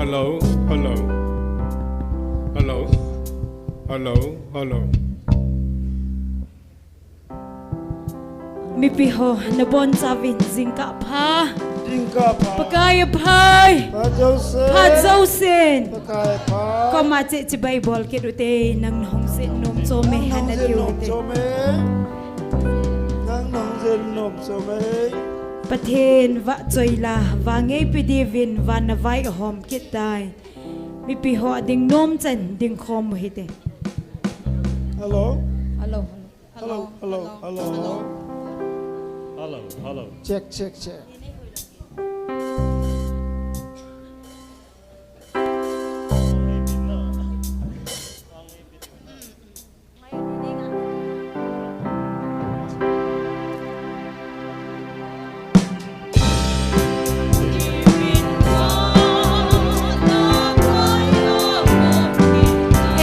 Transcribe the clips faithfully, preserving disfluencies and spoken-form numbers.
Hello, hello. Hello, hello, hello. Mipi ho, nabonchauvin jingkah pha. Jingkah pha. Pakai aphai. Phat jousen. Phat jousen. Pakai aphai. Koma cheh chibai bol kit ute, nang nahung jin nom chom e, nang nahung jin nom chom e. Nang nahung jin nom chom e. Pathen vahchoi la, vangei pe diuvin, van a vai ahom kit tai. Mipi ho ading nom chan, dingkhom u hite. Hello? Hello, hello. Hello, hello, hello. Hello, hello. Check, check, check.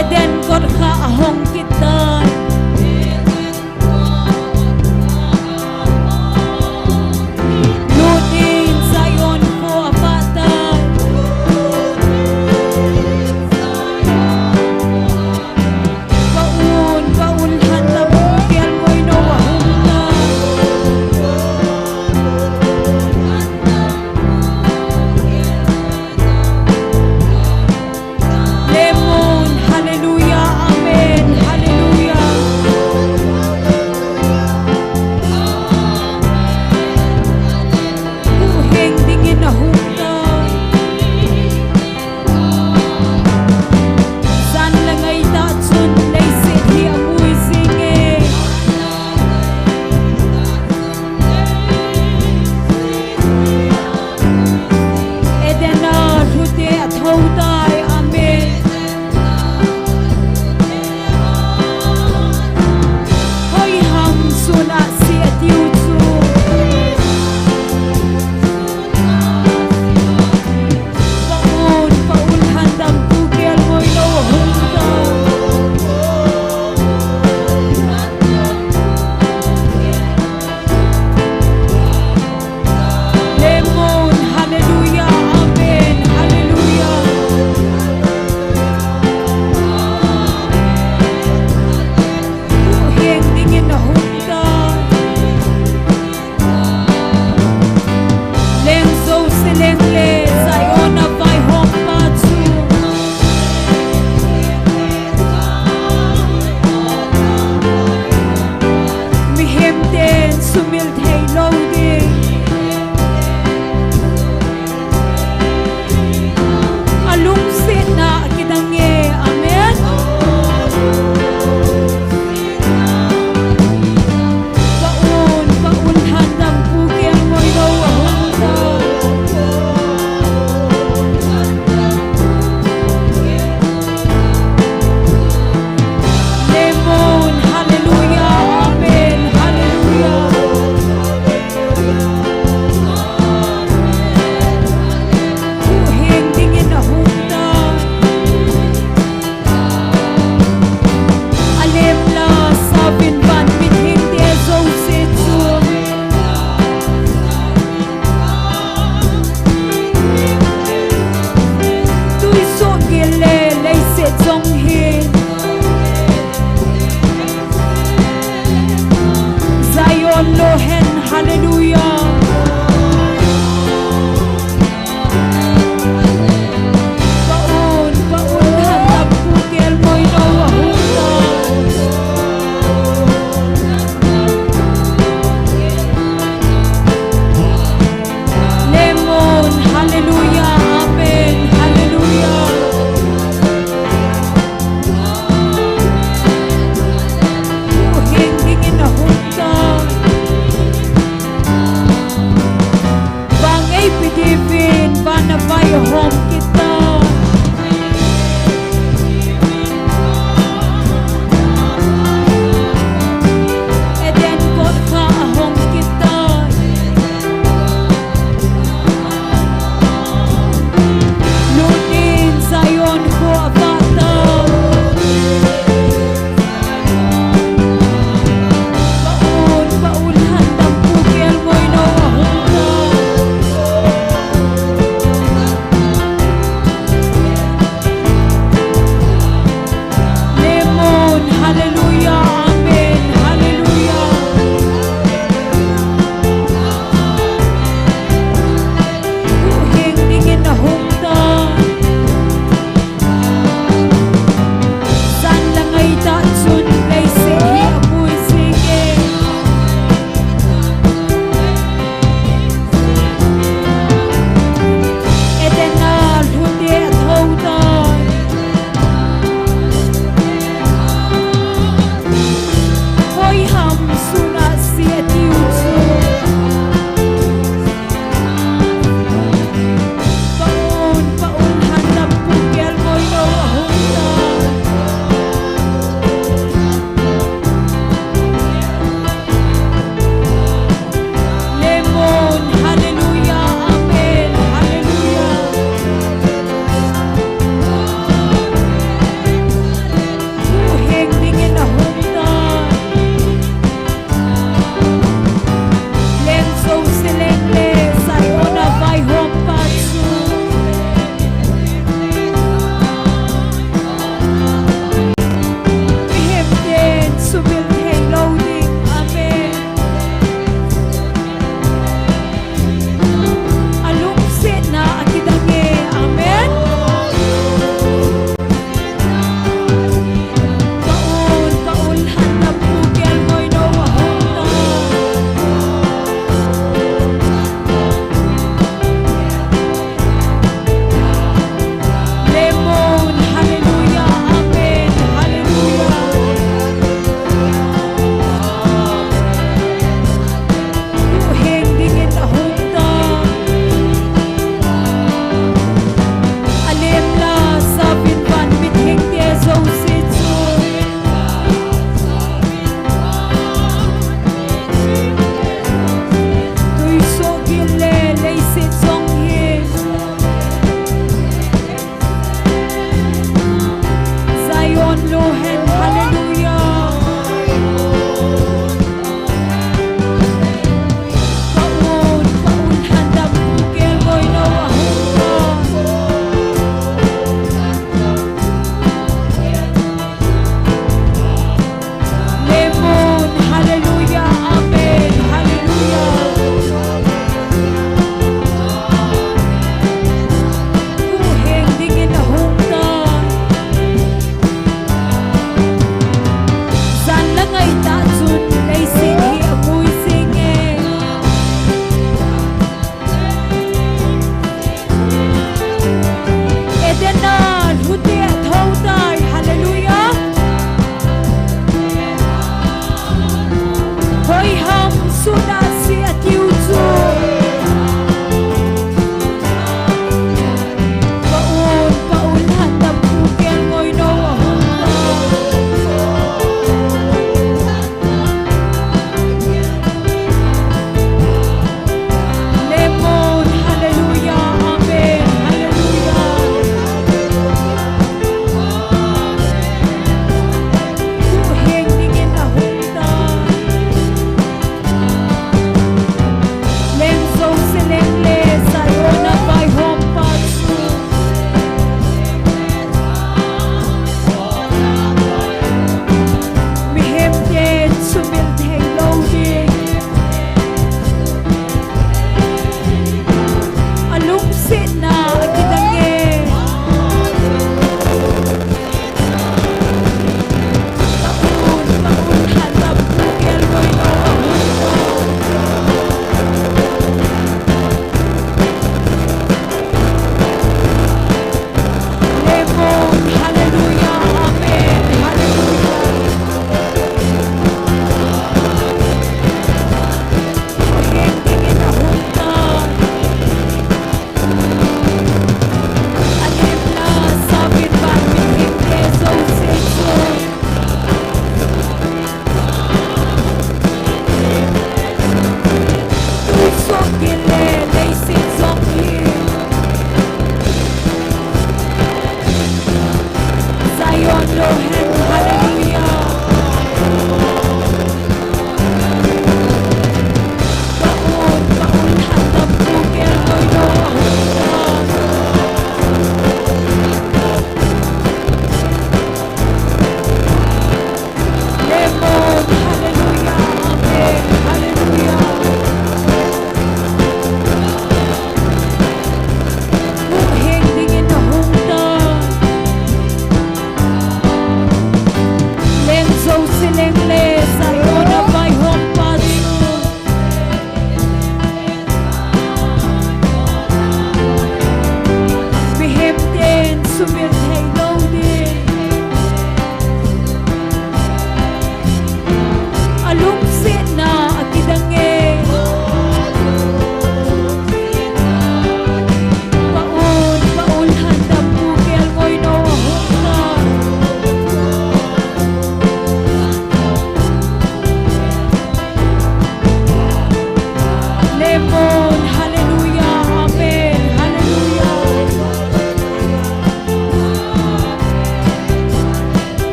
Eden kot kha ahong kit tai. Lut in Zion kho avah tai. Paul, Paul, lhan lam pu kelngoi nou ahung tai. Lemon, hallelujah, amen, hallelujah. Huhhing dingin ahung tai. Jan le ngai tah chun leiset hi amui jing e. Eden a lhute athou tai, amen. Hoiham sun a si atiu chu. Paul, Paul, lhan lam pu kelngoi nou ahung tai. Lemon, hallelujah, amen, hallelujah. Huhhing dingin ahung tai. Leng jouse leng le Zion a vaihom pa chu. Mihem ten sumil thei lou ding. Alungsetna akidang e. Amen. Paul, Paul, lhan lam pu kelngoi nou ahung tai. Lemon, hallelujah, amen, hallelujah. Huhhing dingin ahung tai. Alem la sauvin van mithengte jouse chu. Tui soh gel le leiset jong hi. Zion lo hen, hallelujah. Paul, Paul, lhan lam pu kelngoi nou ahung tai. Lemon, hallelujah, amen, hallelujah. Huhhing dingin ahung tai. Vangei pe diuvin, van a vaihom kit tai. Eden kot kha ahong kit tai. Lut in Zion kho avah tai. Paul, Paul, lhan lam pu kelngoi nou ahung tai.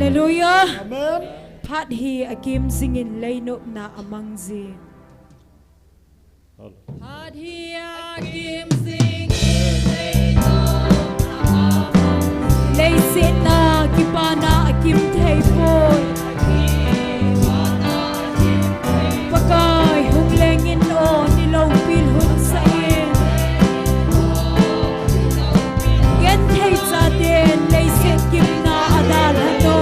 Hallelujah. Amen. Phat hi akim jingin leinopna amang jing. Phat hi akim jingin leinopna amang jing. Leiset a kipana akim thei poi. Pakai hung lengin o, ni loupil hun sah in. Genthei chaten leiset kimna adalhan o.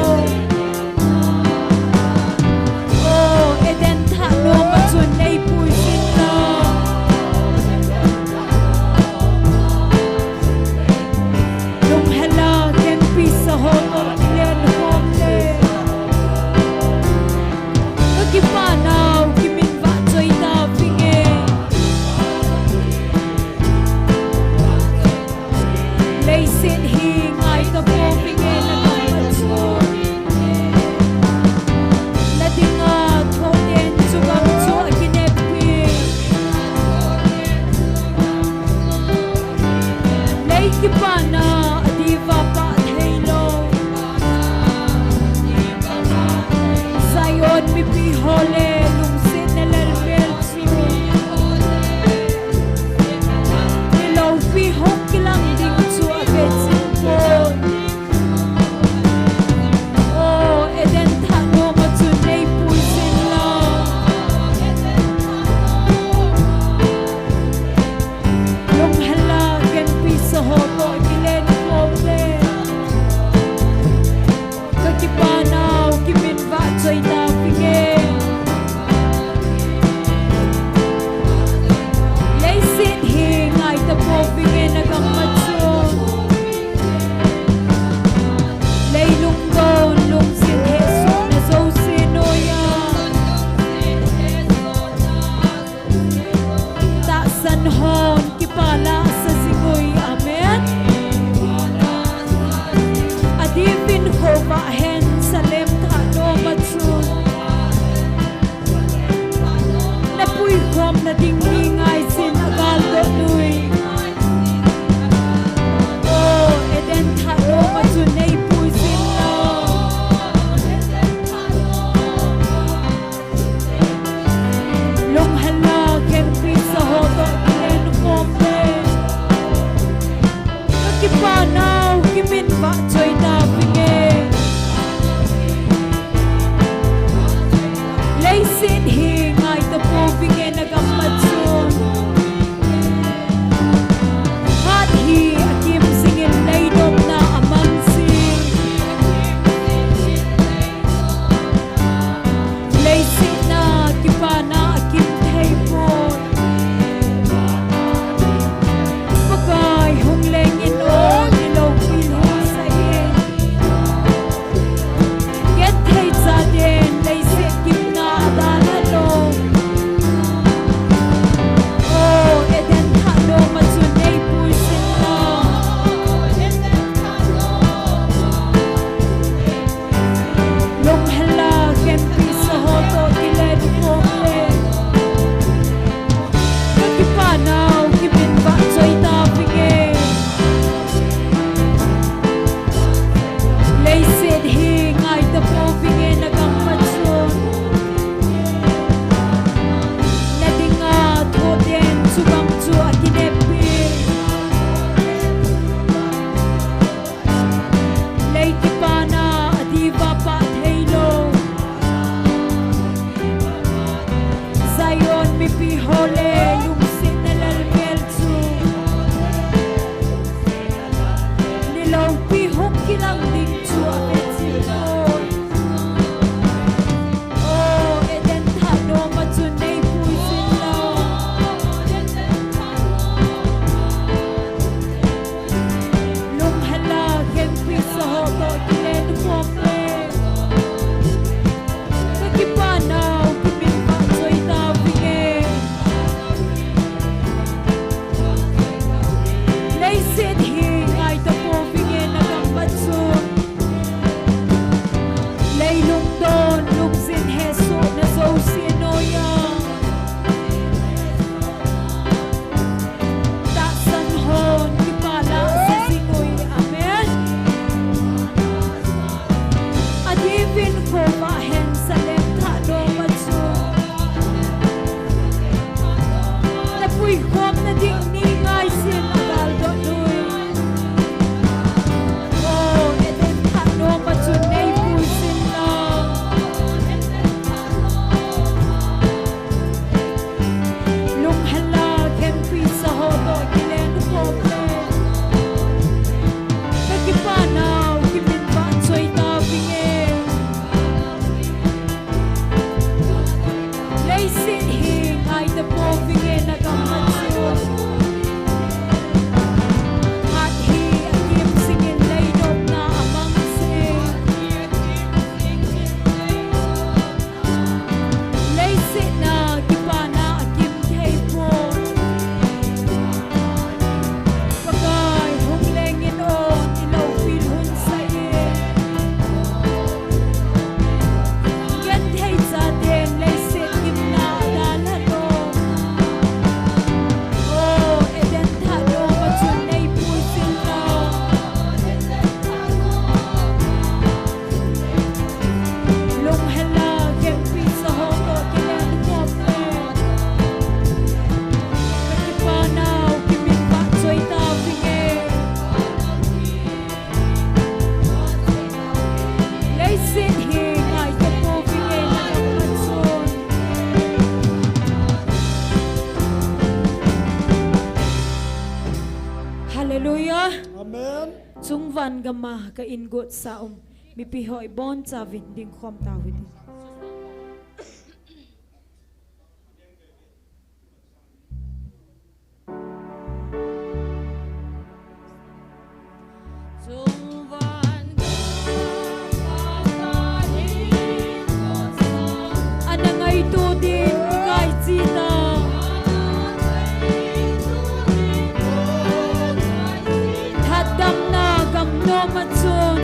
O, Eden thah noma chun neipui jin lang. Lunghel a kengpi sa ho toh kilen khom le. Ka kipanau kiminvah choi tavinge. Leiset hi ngai tapovinge na gam a chun. Na dinga thoh ten chu gam chu akineppi. Lei kipana adiuva pah theilou. Zion mipi ho le lungsetna lelmel chu. Ni loupi ho kilang ding chu avet jing poi. O, Eden thah noma chun neipui jin lang. Lunghel a kengpi sa ho toh kilen khom le. Ka kipanau kiminvah choi tavinge. Leiset hi ngai tapovinge na gam a chun. Lei lungdon lungset hehsotna jouse noiya. Tahsan hon kipa lah sa jing ui. Amen. Adiuvin khovah hen Salem thah noma chun. Na puikhomna ding ni ngaijin agaldoh ui. O, Eden thah noma chun neipui jin lang. Lunghel a kengpi sa ho toh kilen khom le. Ka kipanau kiminvah choi tavinge. Leiset hi ngai tapovinge na gam a chun. Phat hi akim jingin leinopna amang jing. Leiset a kipana akim thei poi. Pakai hung lengin o, ni loupil hun sah in. Genthei chaten leiset kimna adalhan Gam a ka in got sa um mipi ho ibon chauvin dingkhom tauhite. Ana ngaito ding kaichi ta. Thatdamna gam nom a chun.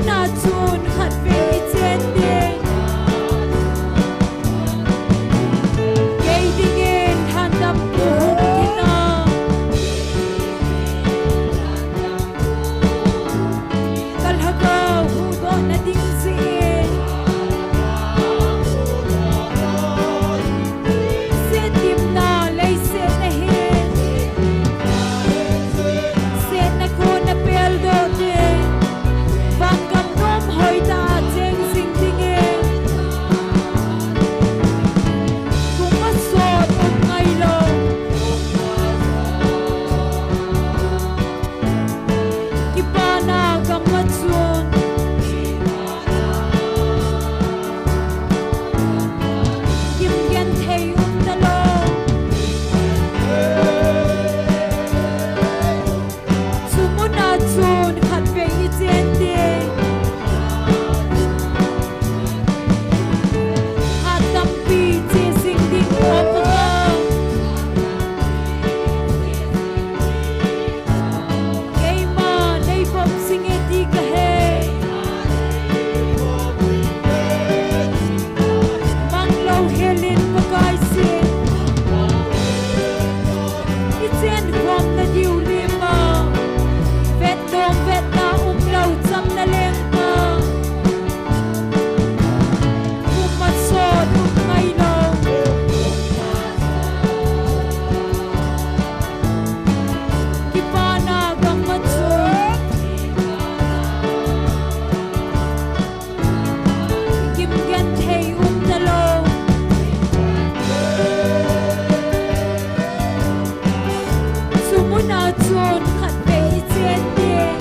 Na chun khatvei i chen ding. Kei dingin lhandampu hung kit a. Ka lhagao huhdoh na ding jeh in. Setthimna leiset na hin. Setna kon na peldoh ding. Vangam nom hoitah a cheng jing dingin. Kum a sot um ngailou. Kipana gam a chun. Kim genthei um talou. Chu muna chun khatvei i chen ding. Hat tampi che jing ding aw Pa. Keima nei vop jing e ti ka he. Manglou helin Pakai sin. I chen khom na diu lima. Vet dom vetna umlou cham na leng pa. Kum a sot um ngailou. Kipana gam a chun. Kim genthei um talou. Chu muna chun khatvei i chen ding.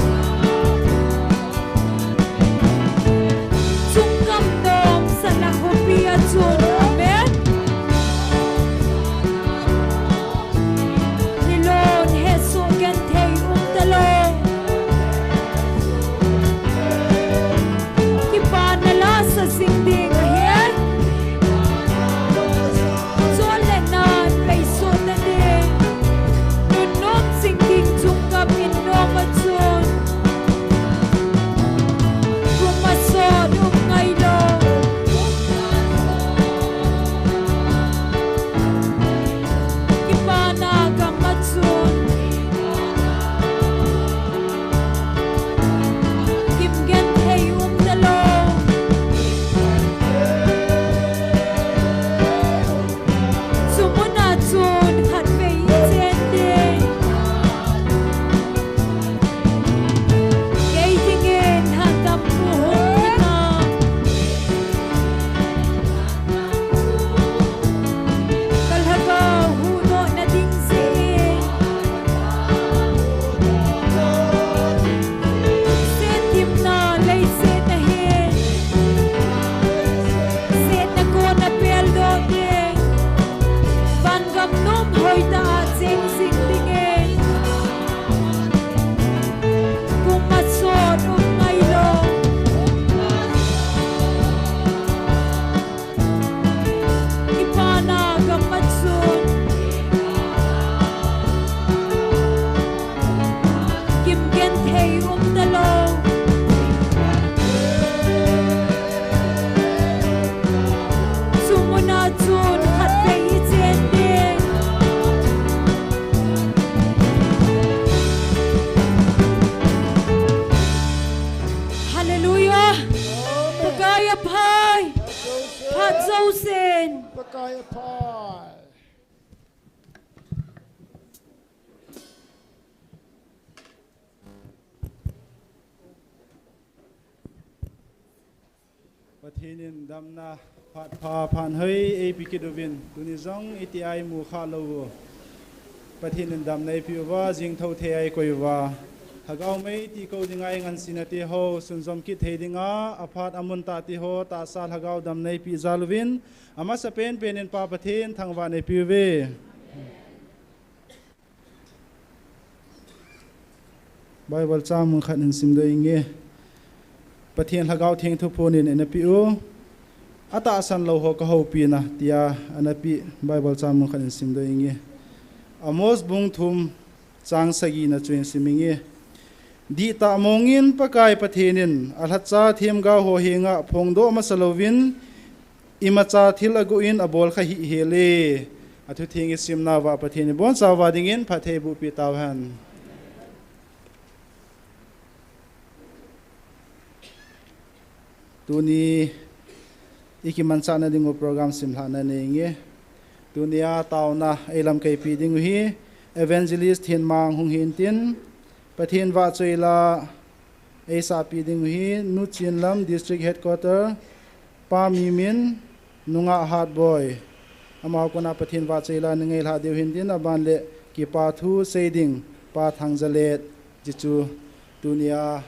Chungkam nom sala hupi a chun. Amen. Nilon hesoh genthei um talou. Kipana la sa jing ding ahi. Chol le nan vei sot na ding. Nunnom jing ding chungkam in nom a chun. Kum a sot um ngailou. Kipana gam a chun. Kim genthei um talou. Chu muna chun khatvei i chen ding. Kei dingin lhandampu hung kit a. Ka lhagao huhdoh na ding jeh in. Setthimna leiset na hin. Setna kon na peldoh ding. Vangam nom hoitah a cheng jing dingin. Kum a sot um ngailou. Kipana gam a chun. Kim genthei um talou. Chu muna chun khatvei i chen ding. Hallelujah. Amen. Pakai aphai. Phat jousen. Phat jousen. Pakai aphai. Pathen in damna phat pha phat hoi eipe kit uvin, tuni jong iti a imu kha lou u. Pathen in damna eipeh uva, jing thou thei a ikoi uva. Lhagao mei ti kou dinga ingansena te ho, sunjom kit thei dinga, aphat amun tah te ho, tahsa lhagao damna eipeh jal uvin, amasapen pen in Pa Pathen thangvah na eipeh uve. Bible chang mun khat hin simdoh inge. Pathen Lhagao Theng thuphon in eina peh u. Atahsan lou ho ka houpina, tia ana peh Bible chang mun khat hin simdoh inge. Amos bung thum chang sagi na chu hin sim inge. Dihtah mongin Pakai Pathen in alhacha themgao ho henga phongdoh masa louvin, imacha thil aguh in abol kha hih hel e. Athutheng isimna uva Pathen in ibonchauva dingin phatthei eibohpi tauhen. Tuni ikimanchahna dingu program simlhahna neinge. Tunia taona eilamkaipi dingu hi Evangelist Thenmang hung hintin, Pathen vahchoila eisahpi dingu hi Nu Chinlam District Headquarter, Pa Mimin, Nungah Hatboi. Amau kona Pathen vahchoila nangailhah diu hintin, aban le kipa thu sei ding Pa Thangjalet, hichu tunia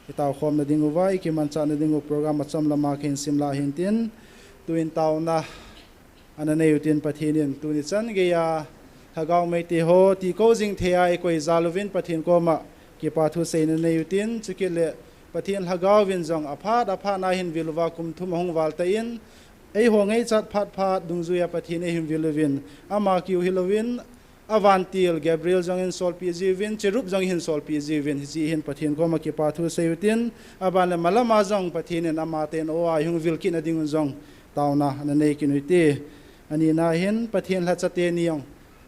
itaokhomna dinguva ikimanchahna dingu program achom lama kahin simlah hintin, tuin taona ana neiutin Pathen in tuni chan geiya Lhagao Meitei ho tihkho jing theiya eikoi jal uvin Pathen koma kipa thu seina neiutin, chukit le Pathen Lhagao vin jong aphat aphatna hin vil uva kum thum ahung val tan, eiho ngaichat phat phat dungjuiya Pathen eihin vil uvin, ama kiu hilouvin, avantil Gabriel jong eihin solpeh jiuvin, Cherub jong eihin solpeh jiuvin, hiche hin Pathen koma kipa thu seiutin, aban le malama jong Pathen in ama tenoh a eihung vil kitna dingun jong taona ana nei kit u hite. Anina hin Pathen lhacha teni jong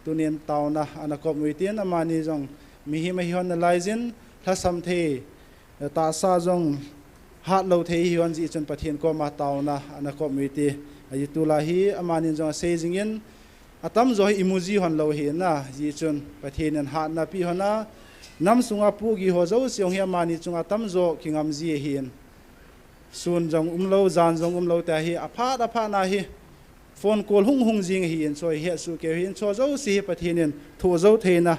tunin taona ana kop u hitin, amani jong mihem ahi hon nalaijin, lhasam thei, tahsa jong hatlou thei ahi hon jeh chun Pathen koma taona ana kop u hite. Ajeh tulai hi amanin jong asei jingin, atamjo hi imu ji hon lou ahi na, jeh chun Pathen in hatna apeh hon a, nam sunga pohgih ho jouse jong hi amani chunga atamjo kingam ji ahin. Sun jong umlou, jan jong umlou tia hi aphat aphatna hi phone call hung hung jing ahin, choi hesoh keu ahin, chu jouse hi Pathen in thoh jou theina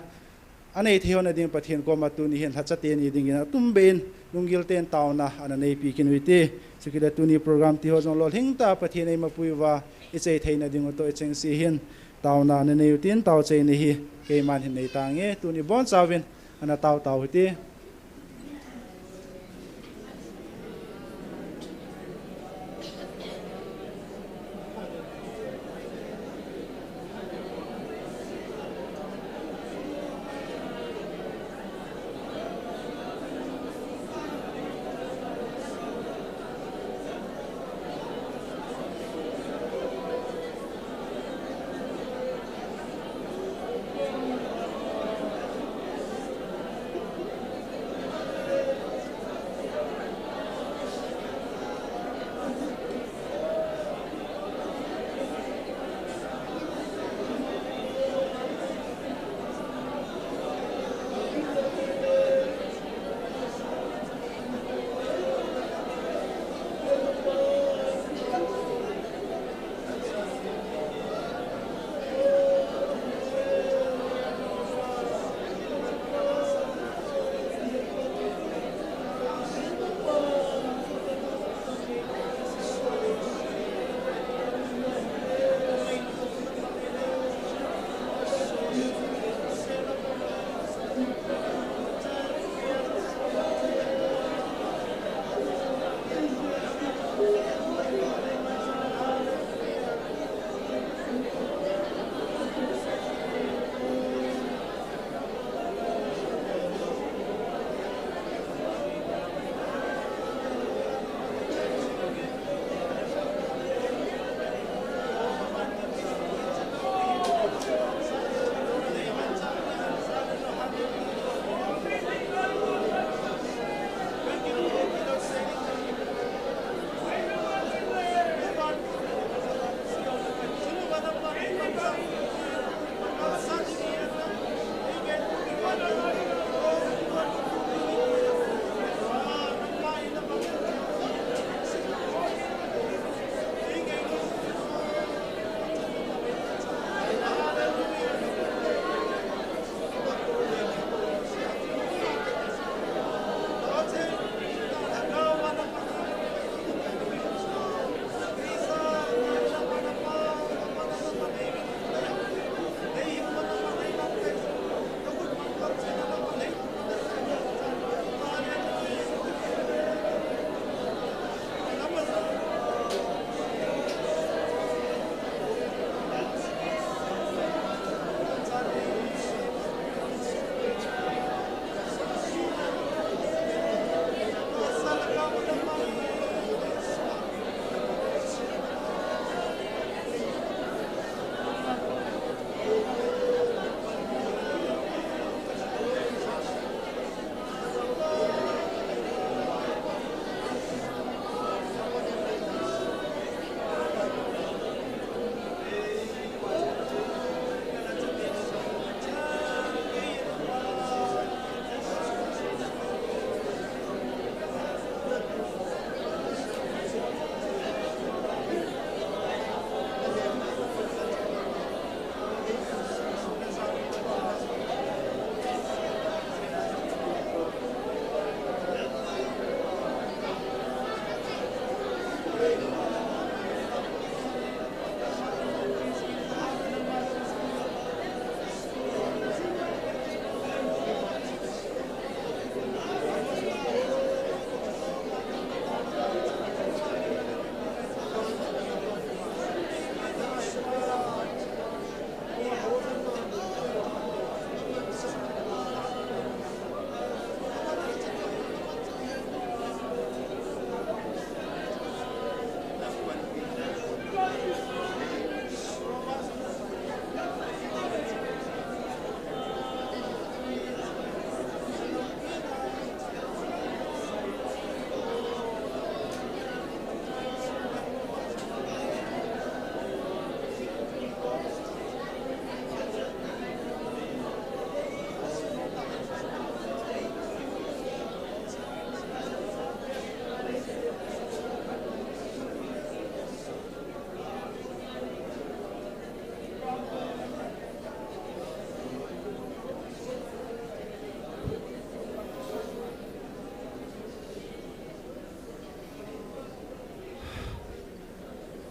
anei thei hon a ding Pathen koma tuni hin lhacha teni dingin atumbeh in lunggil tah in taona ana neipi kit u hite. Chukit le tuni program tiho jong lolhing tah Pathen in eimapui uva ichai theina dingu toh ichengse hin taona ana neiutin, taochaina hi keiman hin neitange. Tuni ibonchauvin ana tao tau hite.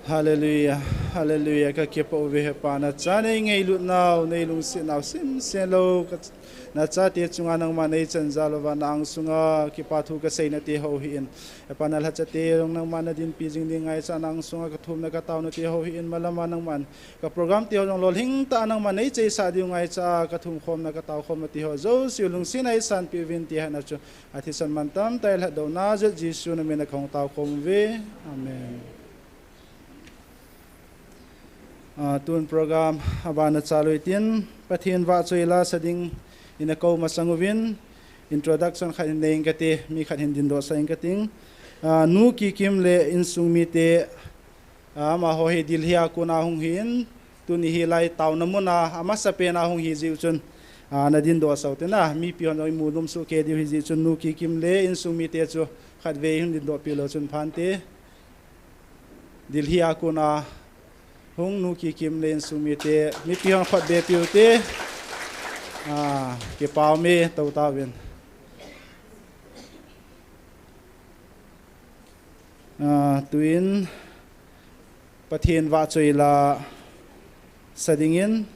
Hallelujah, hallelujah. Ka kipah uve Hepa, na cha nei ngailut nau, nei lungset nau simsen lou, ka, na chate chunga nangma nei chan jal uva, na angsunga kipa thu ka seina te ho hi in. Hepa, na lhacha te jong nangma na dinpi jing ding ngaicha, na angsunga ka thumna ka taona te ho hi in, malama nangman ka program te ho jong lolhing tah a nangma nei cheisah diu ngaicha, ka thumkhomna ka taokhomna te ho jouse u lungsetna ei sanpeh uvin ti hana chu. Athisan mantam tah a lhatdohna jal Jesu na min a kahung taokhom uve. Amen. Ah, tun program abana chalu hitin, Pathen vahchoi la sa ding in akou masang uvin, introduction khat hin nei inge kati, mi khat hin dindoh sah inge kating. Ah, Nu Kikim le insung mite, ah, amaho hi Delhi a kona hung hin, tuni hilai taona muna amasapen a hung hi jeh u chun, ah, na dindoh sah ute na, mipi hon jong imu nomsuh kei diu hi jeh u chun, Nu Kikim le insung mite chu khatvei hin dindoh peh leu chun phante. Delhi a kona hung Nu Kikim le insung mite, mipi hon khatvei peh ute. Ah, kipa ume, tou tauvin. Ah, tuin Pathen vahchoi la sa dingin,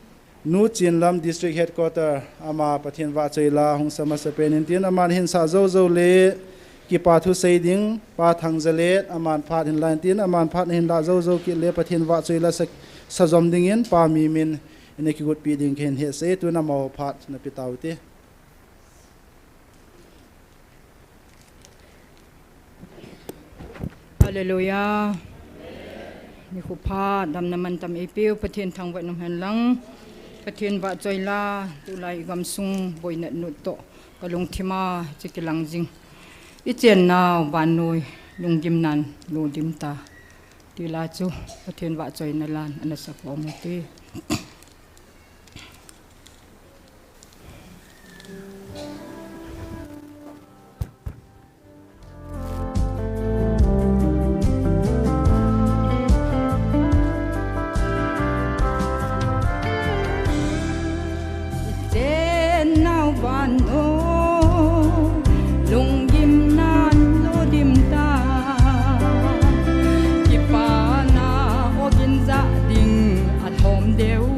Nu Chinlam District Headquarter, ama Pathen vahchoi la hung sa masapen in tin, aman hin sah jou jou le kipa thu sei ding, Pa Thangjalet, aman phat hin la in tin, aman phat hin la jou jou kit le Pathen vahchoi la sa, sa jom dingin, Pa Mimin, in a kigotpi ding kahin hetsah e, tun amaho phat na pe taute. Hallelujah. Nikho pha, damna mantam eipeu Pathen thangvah in um hen lang. Pathen vahchoi la, tulai igamsung boina nut toh ka lungthim a chu kilang jing. Ichennau vannoi, lunggimnan ludim ta, ti la chu Pathen vahchoina lan ana sakhom ute. Ichennau vannoi, lunggimnan ludim ta, kipana ogin jah ding athom deu.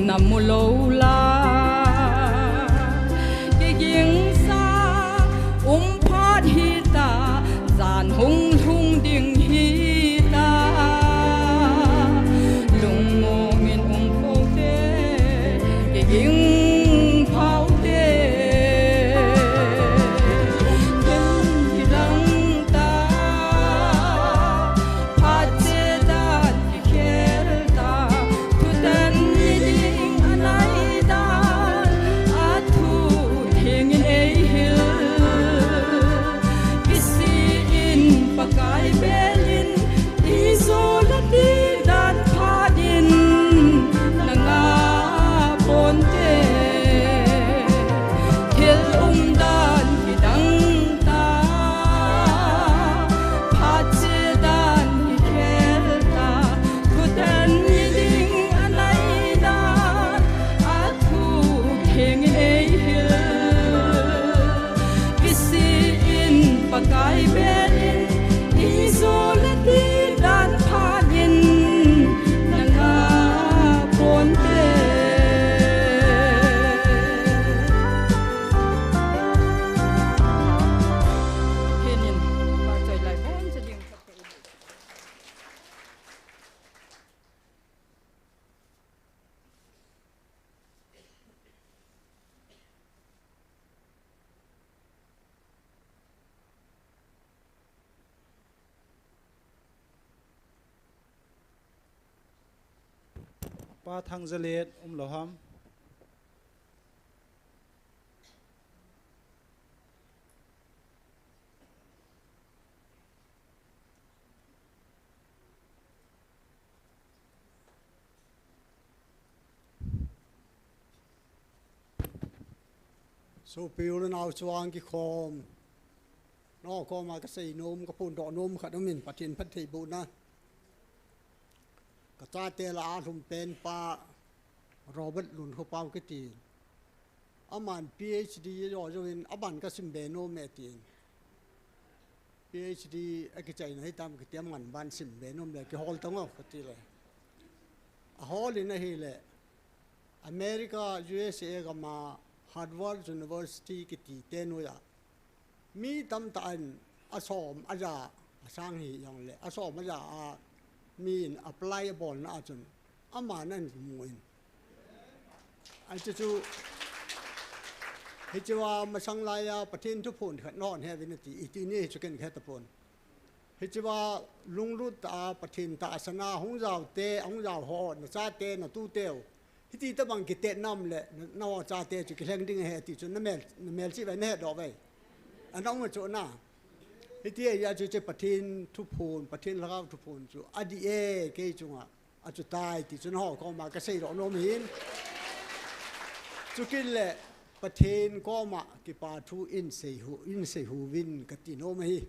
Namu lou la, kigingsa um phat hita, jan hung lhung ding hita. Lungmong in um phote, kiging phaute. Ding hidang ta, phat che dan kikhel ta, thutan ni ding anai dan, athu theng in eihil. Kisi in Pakai bel in, ijo le ti dan phat in nanga ponte. Thil umdan hidang ta, phat che dan hikhel ta, thutan ni ding anai dan, athu theng in eihil. Kisi in Pakai bel in, ijo le ti dan phat in nanga ponte. Pathen in pachoi lai boncha ding. Pa Thangzalet um lou ham? Sopi u le nao chuang kikhom. Nangho koma kasei nom, kaphondoh nom khat aumin, Pathen phattheibohna. Kachate lah a alhum pen pa Robert Lunkhopaokiti. Aman PhD jo jouvin aban kasim be nom e tin. PhD akichaina hitam kiti, aman ban sim be nom le kihol tang o kati le. Ahol in ahile America, U S A gam a Harvard University kiti te noiya mi tamtah in asom aja asang hijongle asom aja a mi in apply abolna a chun aman ahin mu in. Ahi chu chu, hichea masang laiya Pathen thuphon khat nahon he uvin ati, iti ni hi chu ken kahe tapon. Hichea lunglut a Pathen tahsan a hung jaote, hung jao ho, nachate, natuteu. Hiti tobang kitet nam le, na, nao chate chu kilheng ding ahi ti chu namel, namelchih uve, nahetdoh uve. Ana um chu na. Hiti ahi a chu che Pathen thuphon, Pathen lhagao thuphon chu adih e kei chunga. Achutai ti chu nangho koma kaseidoh nom ahin. Chukit le Pathen koma kipa thu in sei u, in sei uvin kati nom ahi.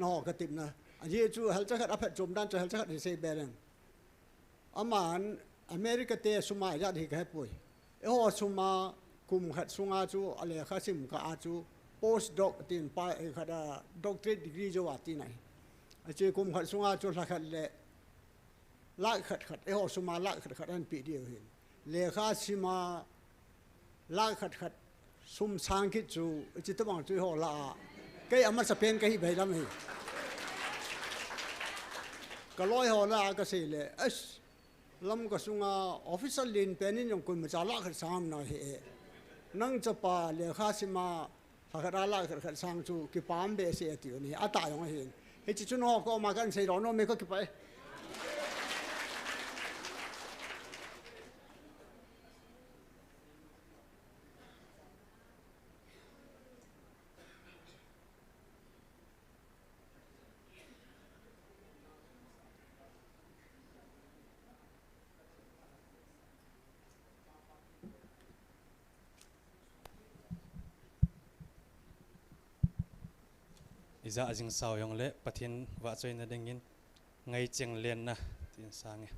Nangho katepna. Ajeh chu helcha khat aphatchom dan chu helcha khat hin sei be leng. Aman America te sum a ijat hi kahepoi. Eiho sum a kum khat sunga chu alekha sim kah a chu postdoc tin pa, eh, khat a doctorate degree jou a tina ahi. Ache kum khat sunga chu lha khat le lakh khat khat, eiho sum a lakh khat khat ahin pe diu ahin. Lekha sim a lakh khat khat sum sang kit chu, hiche tobang chu eiho lah a. Kei amasapen kahi bai lam ahi. Kaloi ho lah a kasei le, as, Lamka sunga officer len pen in jong koimacha lakh khat sang um nai e. Nang chapa lekha sim a lha khat a lakh khat khat sang chu kipah behseh e ati u ahi, atah jong ahin. Hiche chu nangho koma kahin seidoh nom e, kakipah e. Ijat jing sao jongle Pathen vahchoina dingin ngaicheng lenna tin sange.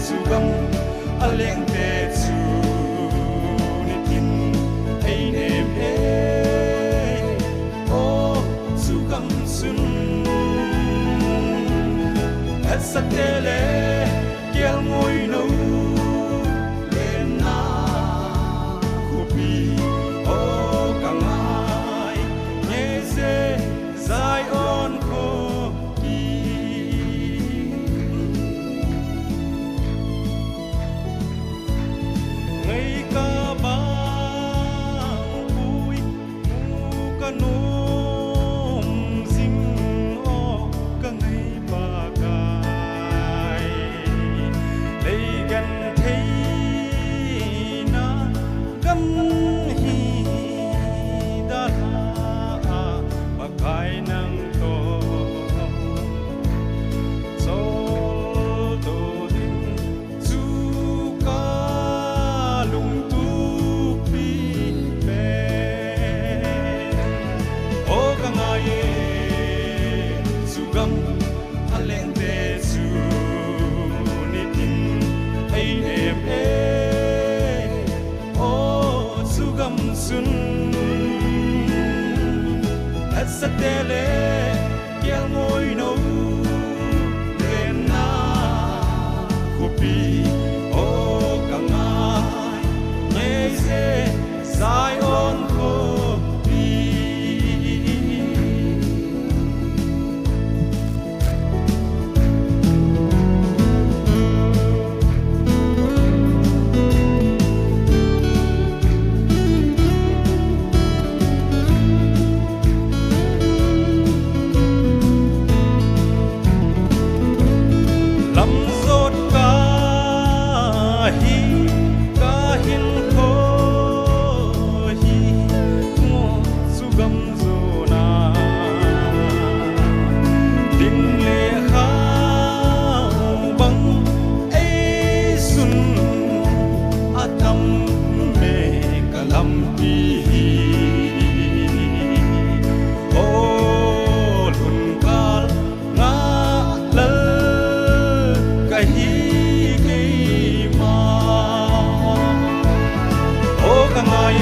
Sugam alengte chu nitin einem e, o sugam sun. Hetsate le kelngoi nou lenna khopi, o kangai, ngeise Zion khopi. Ngai kabang pui, mu kanom jing, o kangai Pakai. Leigenthei na gam hi dalha a, Pakai nangtoh choldo ding chu kalungtupi pen. O kangai e, sugam alengte chu nitin einem e, o sugam sun. Hetsate le kelngoi nou lenna khopi, o kangai, ngeise Zion khopi. Lamjot kahi, kahinkho hi, ngo sugam jona. Ding le khao bang eisun atam e, kalampi hi. O lhun kal nga lal kahi keima. O kangai e,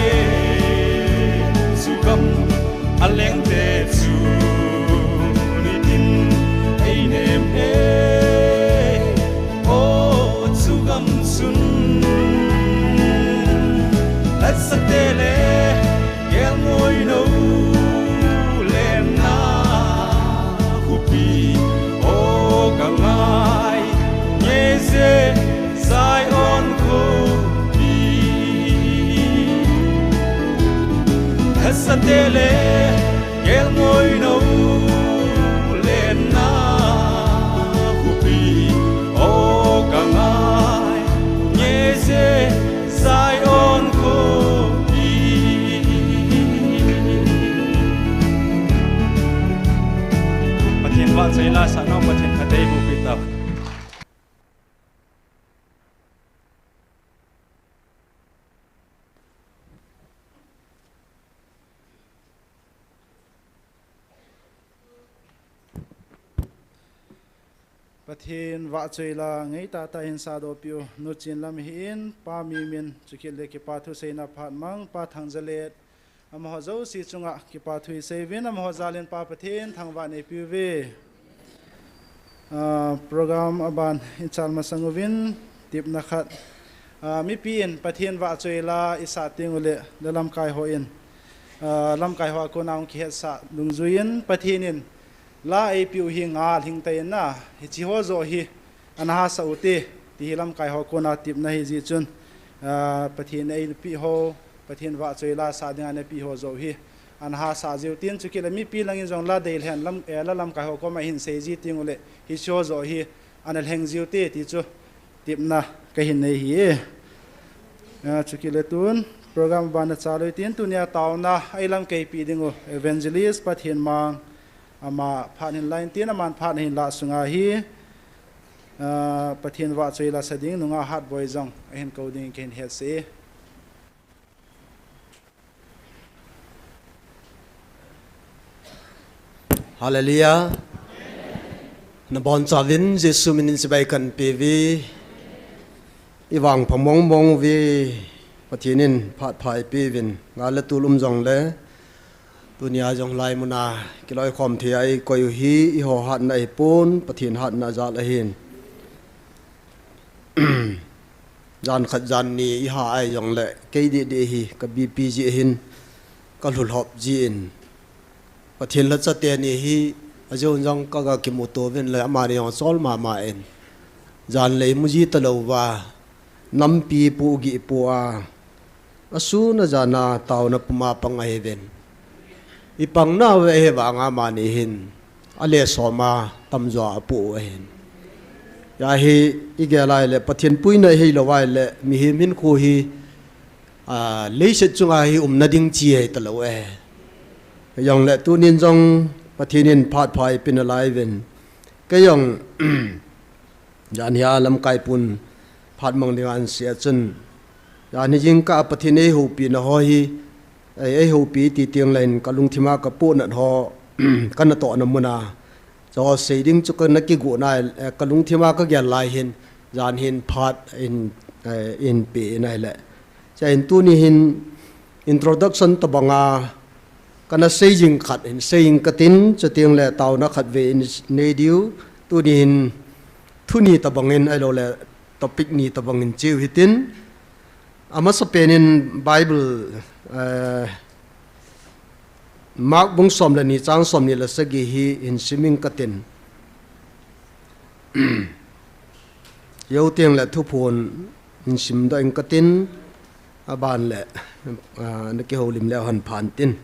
sugam alengte chu nitin einem e, o sugam sun. Hetsate le kelngoi nou lenna khopi, o kangai, ngeise Zion khopi. Hetsate le kelngoi nou lenna khopi, o kangai, ngeise Zion khopi. Pathen vahchoi la sah nau, Pathen khatvei boh peh tau. Pathen vahchoi la ngeitah tah in sahdoh peh u, Nu Chinlam hi in, Pa Mimin, chukit le kipa thu seina phat mang, Pa Thangjalet, amaho jouse chunga kipa thu isei uvin, amaho jal in Pa Pathen thangvah neipeh uve. Ah, program aban ichal masang uvin, tepna khat. Ah, mipi in Pathen vahchoi la isah teng uleh, la lamkai ho in, ah, lamkai ho a kona hung kihetsah dungjui in, Pathen in la eipeh u hi ngal hing tah in na, hiche ho joh hi ana hahsa ute, ti hi lamkai ho kona tepna hi jeh chun, ah, Pathen in eipeh ho, Pathen vahchoi la sah dinga eipeh ho joh hi ana hahsa jiu tin, chukit le mipi lang in jong la dei lhen lam, eh, la lamkai ho koma hin sei ji teng uleh, hiche ho joh hi ana lheng jiu te, ti chu tepna kahin nei ahi. Ah, chukit le tun program aban achal u hitin, tunia taona a ilamkai peh ding u Evangelist Pathenmang, ama phat hin la in tin, aman phat ahin lah sunga hi, ah, Pathen vahchoi la sa ding Nunga Hatboi jong ahin kou ding in kahin hetsah e. Hallelujah. Nabonchauvin Jesu minin chibai kahin peuve. Ivangpha mongmong uve. Pathen in phat pha eipeuvin. Ngal le tul um jongle, tunia jong hilai muna kiloikhom thei a eikoi u hi eiho hatna ahipon, Pathen hatna jal ahin. Jan khat jan ni iha ahi jongle, kei didi hi ka BP jeh hin, ka lhulhop jin, Pathen lhacha teni hi, ajeh un jong kaga kimuto uvin le, amani jong achol mama in, jan le imu ji talouva, nampi pu gih pu a, asun ajan a taona puma pang ahiuvin. Ipang nauve, ahivanga amani hin, ale soma tamjo a apu u ahin. Hia hi igel a ahile, Pathen puina iheilou a ahile, mihem hinkho hi, a, leiset chunga hi umna ding chi ahitalou e. Jongle tunin jong Pathen in phat pha eipe nalaiuvin. Kei jong, jan hia lamkai pun phat mang dinga ahin sei a chun, jan hi jingkah a Pathen eihoupina ho hi, ei, eihoupeh ti tengle hin kalungthima kapohnat ho, kanatohna muna, chu sei ding chu kana kigoh na, eh, kalungthima kagel lai hin, jan hin phat in, eh, eipe in ahile. Chuin tuni hin introduction tobanga kana sei jing khat hin sei inge katin, chutengle taona khatvei inei diu, tuni hin thu ni tobangin ahiloule topic ni tobangin cheu hitin. Amasapen in Bible, eh, Mark bung som le ni chang somni le sagi hi hin sim inge katin. Jou tengle thuphon hin simdoh inge katin, aban le, ah, nakihoulim leu hen phan tin.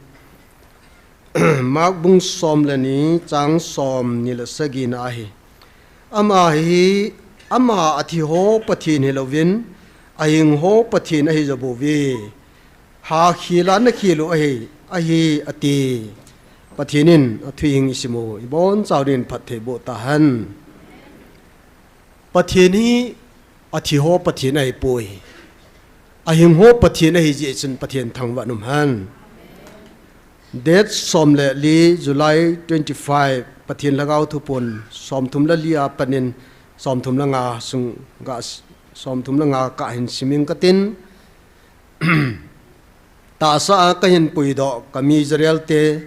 Mark bung som le ni chang somni le sagina ahi. Ama hi, ama athi ho Pathen hilouvin, ahing ho Pathen ahijobouve. Hakhel a nakhel u ahi, ahi ati. Pathen in athu hing isim u, ibonchauvin phatthei boh tahen. Pathen hi athi ho Pathen ahipoi. Ahing ho Pathen ahijeh chun Pathen thangvah in umhen. Date som le li, July twenty-five, Pathen Lhagao Thuphon somthum le li a panin somthum le nga sung ga, somthum le nga kah hin sim inge katin. Tahsa a kahin puidoh kami Israel te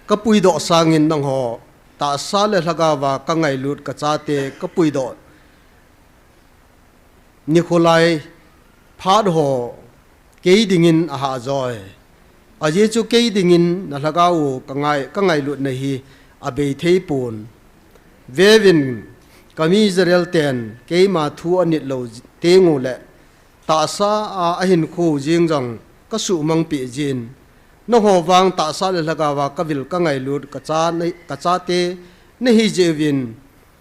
kapuidoh sangin nangho tahsa le lhagao a kangailut kachate kapuidoh nikho lai phat ho kei dingin ahahjoi. Ajeh chu kei dingin nalhagao u kangai, kangailutna hi abei theipon. Veuvin, kami Israel ten keima thu anit lou tengule tahsa a ahinkho jeng jong kasuhmang peh jin. Nangho vang tahsa le lhagao a kavil kangailut kacha, kachate nahijeh uvin,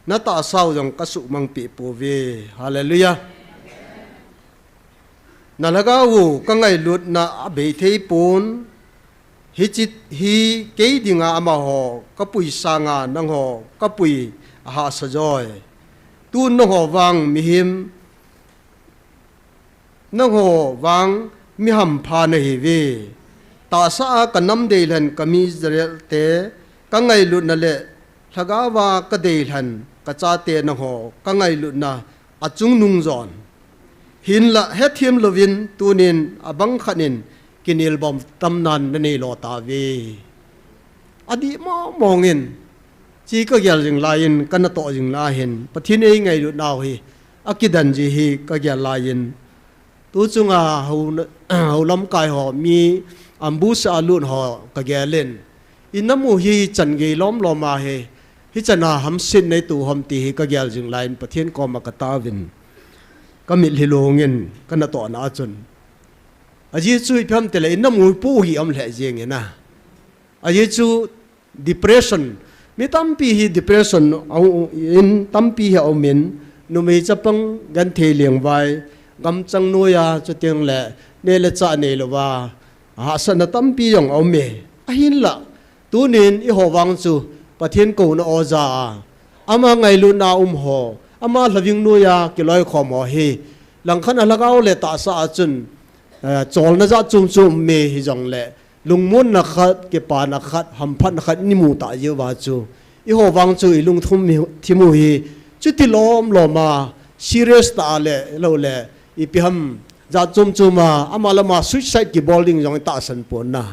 natahsa u jong kasuhmang peh pouve. Hallelujah. Nalhagao u kangailutna abei theipon. Hiche hi kei dinga amaho kapui sanga nangho kapui ahahsa joi. Tun nangho vang mihem, nangho vang mi hampha nahiuve. Tahsa a kanam deilhen kami Israel te kangailutna le lhagao a kadeilhen kachate nangho kangailutna achungnung jon. Hinla hethem louvin tunin abang khat in kinelbom tamnan nanei lo tauve. Adih mongmong in, hiche kagel jing laiyin, kanatoh jing laiyin, Pathen eingailut nau hi akidan ji hi kagel laiyin, tu chunga hou, hou lamkai ho, mi ambush a lut ho kagel in, inam u hi chan gei lomlom ahi, hichan a hamsetna ito ham ti hi kagel jing laiyin Pathen koma kataovin, kamitlhi lungin kanatohna a chun, ajeh chu ipi ham itile inam u ipoh gih aum lheh jengin a. Ajeh chu depression, mi tampi hi depression in tampi hi aumin, numei chapang genthei lengvai, gamchang noiya, chutengle neh le chah neilouva hahsatna tampi jong aume. Ahinla, tunin eiho vang chu Pathen kouna oja a, ama ngailutna um ho, ama lhaving noiya kiloikhom ho hi, langkhat a lhagao le tahsa a chun, eh, cholna jat chom chom um e hijongle, lungmonna khat, kipana khat, hamphatna khat imu tah jeh uva chu, Eiho vang chu ilungthim hi, thim u hi, chuti lom lom a, serious tah a le, lo le, ipi ham, jat chom chom a, ama le ama suicide kibol ding jong itahsan pon na.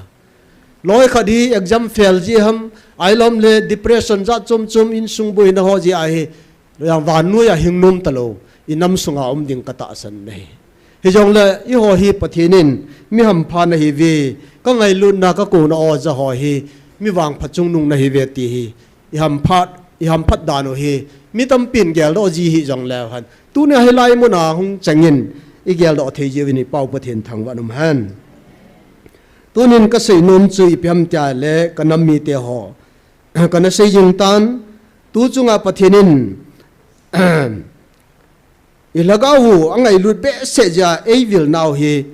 Loi khat hi exam fail ji ham, ahilou le depression jat chom chom insung boina ho ji ahi, Yang vannoi a hing nom talou, inam sunga um ding katahsan nahi. Hijongle, eiho hi Pathen in mi hampha nahiuve, kangailutna kakouna oja ho hi, mi vangpha chungnung nahiuve ti hi, ihamphat, ihamphat dan u hi, mi tampin geldoh ji hijongle hen. Tunia hilai muna hung chengin, igeldoh thei jiuvin ipau Pathen thangvah in umhen. Tunin kasei nom chu ipi ham tia le, kanam mite ho. Kana sei jing tan, tu chunga Pathen in, ilhagao u, angailut behseh jeh a, eivil nau hi,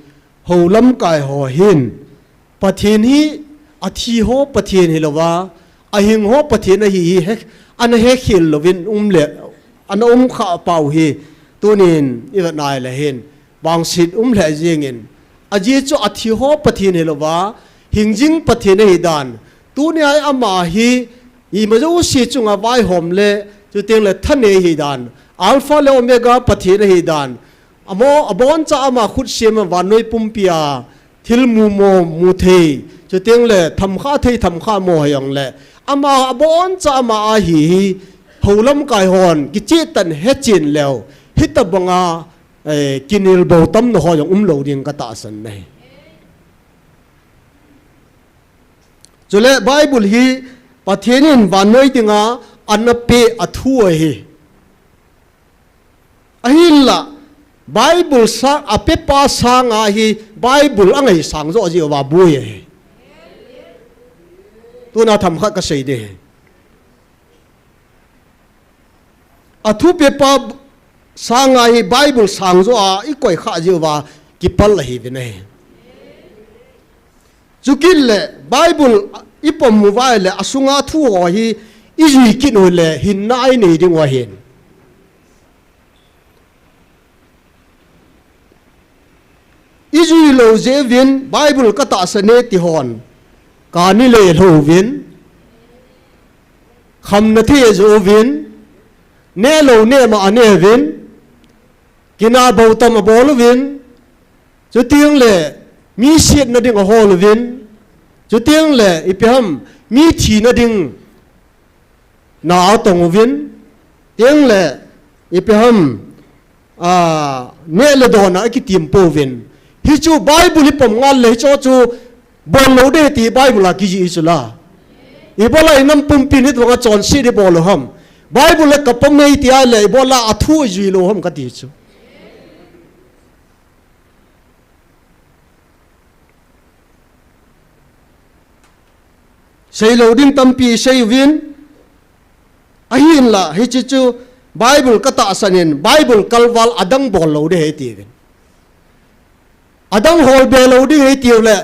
hou lamkai ho hin, Pathen hi, athi ho Pathen hilouva, ahing ho Pathen ahi hi, he, ana hekhel louvin um le, ana um kha pau hi, tunin, ivet nai le hin, vangset um lheh jingin. Ajeh chu athi ho Pathen hilouva, hingjing Pathen ahidan. Tunia ama hi, ima jouse chunga vaihom le, chuteng le thanei ahidan. Alpha le Omega Pathen ahidan. Amo, aboncha ama khut sem a vannoi pumpi a, thil mumo, muthei. Chuteng le, thamkha thei, thamkha mo hijongle. Ama aboncha ama ahi hi, hou lamkai hon, kicheh tan hechen leu. Hitabanga, eh, kinelbou tamna ho jong umlou ding katahsan nahi. Chule Bible hi Pathen in vannoi dinga ana pe athu ahi. Ahinla, Bible sang, apepa sanga hi Bible angaisang jo jiuva boi ahi. Tuna themkhat kasei ding ahi. Athu pepa sanga hi Bible sang jo a ikoi kha jiuva kipal ahiuvin ahi. Chukit le Bible ipom uva le asunga thu ho hi ijui kit u le hinna inei diu ahin. Ijui lou jeh uvin Bible katahsan e ti hon. Kani le lou uvin. Khamna thei ajo uvin. Nelou nema aneuvin. Kina bou tam abol uvin. Chuteng le mi sietna ding ahol uvin. Chuteng le ipi ham mi thina ding na atong uvin. Teng le ipi ham a, neh le don a akitim pouvin. Hichu Bible ipom ngal le hicho chu bol lou ding ti Bible a kijih chu la. Ibola inam pumpin hitabanga chonset ibol u ham. Bible le kapom e tia le ibola athu ijui lou ham kati chu. Seilou ding tampi sei uvin, ahinla, hiche chu Bible katahsan in, Bible kalval adang bol lou ding ahi tiuvin. Adang hol be lou ding ahi tiu le,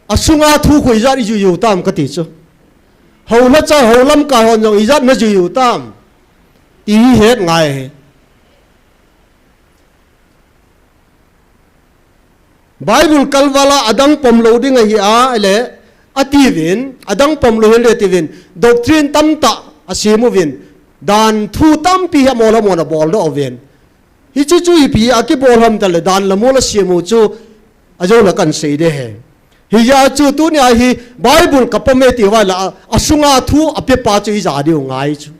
asunga thu khu ijat ijui u tam kati chu. Hou lhacha, hou lamkai hon jong ijat najui u tam. Ti hi het ngai ahi. Bible kalval a adang pom lou ding ahi a, le, atiuvin, adang pom lou hel le tiuvin, doctrine tamtah asem uvin, dan thu tampi hi amol amol a boldoh uvin. Hichu chu ipi a kibol ham tale, dan le mol asem u chu, ajo le kan sei ding ahi. Hijeh a chu tunia hi Bible kapom e ti uva le, a, asunga thu apepa chu ija diu ngai chu.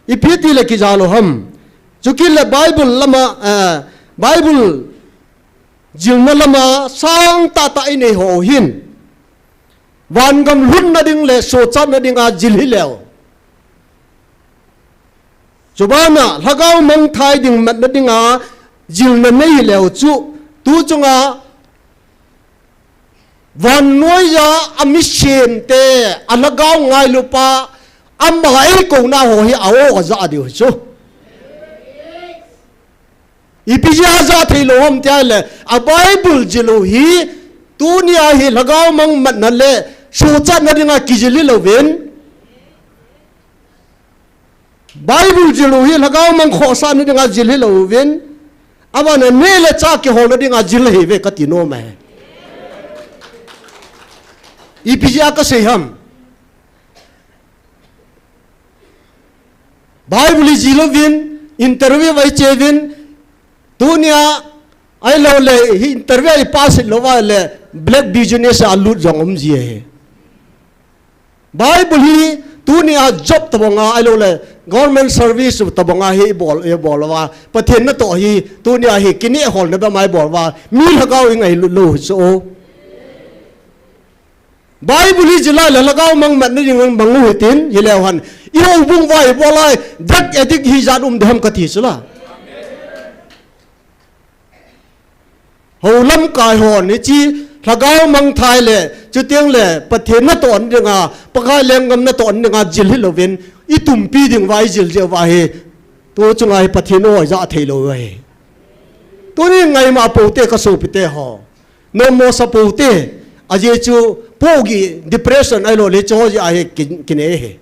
Ipi ti le kija lou ham. Chukit le Bible lama, eh, Bible jilna lama sang tahtah inei ho hin. Vangam lhunna ding le sochatna dinga jil hileu. Chubana lhagao mangthai ding matna dinga jilna nei hileu chu. Tu chunga Vannoiya amisemte, alhagao ngailupa, ama eikouna ho hi a-o aja diu chu. Ipi jeh a aja thei lou ham tia le, a Bible jil u hi, tunia hi lhagao mang matna le, sochatna dinga kijil hilouvin. Bible jil u hi lhagao mang khohsahna dinga jil hilouvin, abana neh le chah kiholna dinga jil ahiuve kati nom ahi. Ipi jeh a kasei ham. Bible hi jih louvin, interview a i che uvin, tunia, ahilou le, hi interview a i pass lou uva le, black business a lut jong um ji ahi. Bible hi, tunia job tabang a, ahilou le, government service tabang a hi i bol, i bol uva. Pathen natoh hi, tunia hi, kineh holna bep a i bol uva. Mi lhagao i ngailut lou chu. Bible hi jih lai le lhagao mang matna ding mang u hitin, hileu hen. I houbung uva i bol lai, drug addict hi ijat um dem kati chu la. Hou lamkai hon, hiche lhagao mang thei le, chuteng le, Pathen natoh na dinga, Pakai lenggam natoh na dinga, jil hi louvin, i tumpi ding uva, i jil jeh uva hi. Tu chunga hi Pathen o ijat thei lou ahi. Tuni ngaima pou te ka sopite ho. Nommo sa pou te, ajeh chu pohgih depression ahilou le chu ho jeh a hi kin, kinei hi.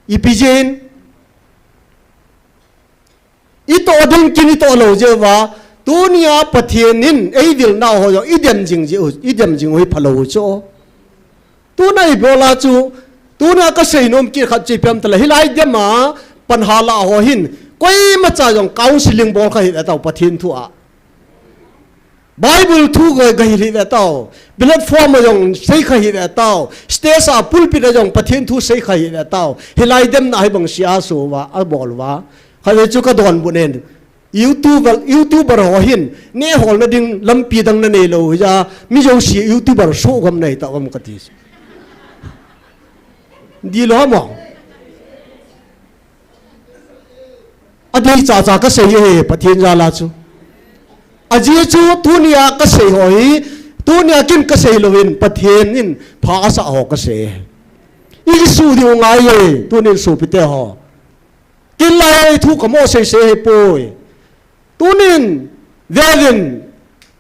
Ipi jeh in, i toh ding kin i toh lou jeh uva, tunia Pathen in ei vilna ho jong i dem jing jeh u, i dem jing u hi phalou u chu. Tuna i bol a chu, tuna ka seinom kit khat chu ipi ham itile, hilai dem a pan hala ho hin, koimacha jong counseling bol kha hih ve tao Pathen thu a. Bible thu ga, ga hil hih ve tao. Platform a jong sei kha hih ve tao. Stage a pulpit a jong Pathen thu sei kha hih ve tao. Hilai dem na hi bang sia so uva, a bol uva. Kha ve chu ka donbut nen. YouTuber, YouTuber ho hin, neh holna ding lampi dang na nei lou, hia, mi jouse YouTuber so gam nei ta gam kati. Di lou mo. Adei chacha ka sei e, Pathen jal a chu. Ajeh chu, tunia ka sei ho hi, tunia kin ka sei louvin, Pathen in pha asa ho ka sei. I su diu ngai e, tunin sopite ho. Kin lai thu ka mo sei sei hi poi. Tunin, veuvin,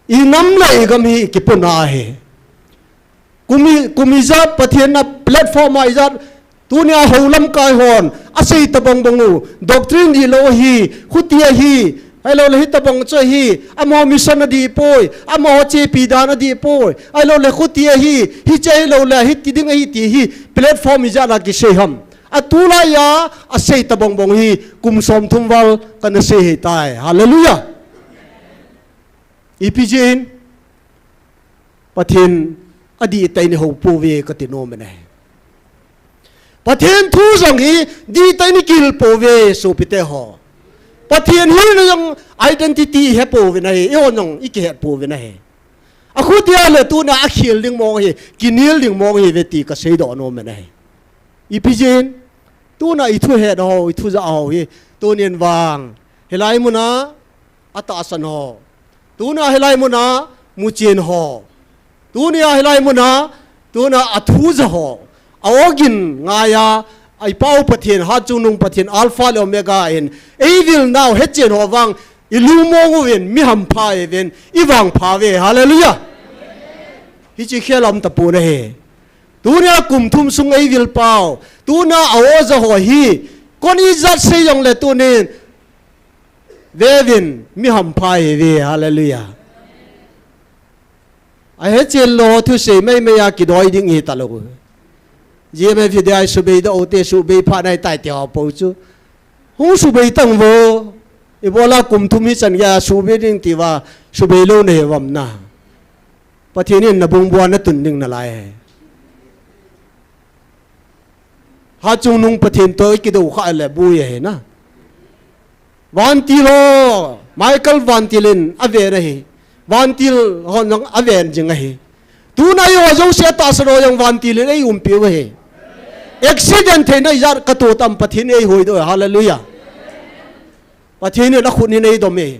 i nam le i gam hi kipuna ahi. Kumi, kumi jat Pathen na platform a ijat, tunia hou lamkai hon, asei tabang bang u, doctrine di lou hi, khuti ahi, ahilou le hi tabang chu ahi, amaho mission a di poi, amaho chepi dan a di poi, ahilou le khuti ahi, hiche ahilou le, hiti ding ahi ti hi, platform ijat a kisei ham. Atulai a, asei tabang bang hi, kum som thum val, kana sei hih tai. Hallelujah. Ipi jeh in, Pathen adih tah in i hou pouve kati nom in ahi. Pathen thu jong hi dih tah in i kihil pouve sopite ho. Pathen hilna jong identity i he pouvin ahi, i hon jong i kihe pouvin ahi. Akhuti a le tuna akhel ding mong hi, kinel ding mong hi ve ti ka seidoh nom in ahi. Ipi jeh in, tuna i thu het ho, i thu jah ho hi, tunin vang. Hilai muna, atahsan ho. Tuna hilai muna, muchen ho. Tunia hilai muna, tuna athu jah ho. A ogin ngaiya, i Pau Pathen, Hatchungnung Pathen, Alpha le Omega in, ei vil nau hetchen ho vang, i lungmong uvin, mi hampha uvin, i vangpha uve. Hallelujah. Hiche khel a um tapon ahi. Tunia kum thum sung ei vil pau. Tuna a o jah ho hi. Kon ijat sei jongle tunin. Veuvin mi hampha ihiuve. Hallelujah. Ahetchen lou thusei meimei a kidoi ding ihitalou. G M F hi dia subei doh u te subei pha nai tai ti ho pou chu. Hung subei tang uvo. Ibola kum thum hichan geiya subei ding tiuva subei lou nahi uvam na. Pathen in nabung bua natun ding nalai. Hatchungnung Pathen toh i kidou kha le bui ahi na. Vantil ho, Michael Vantil in aven ahi. Vantil hon jong aven jing ahi. Tuna eiho jouse atahsan ho jong Vantil in eiumpiu ahi. Accident theina ijat katoh tam Pathen in eihoidoh. Hallelujah. Pathen in akhut in eidom e.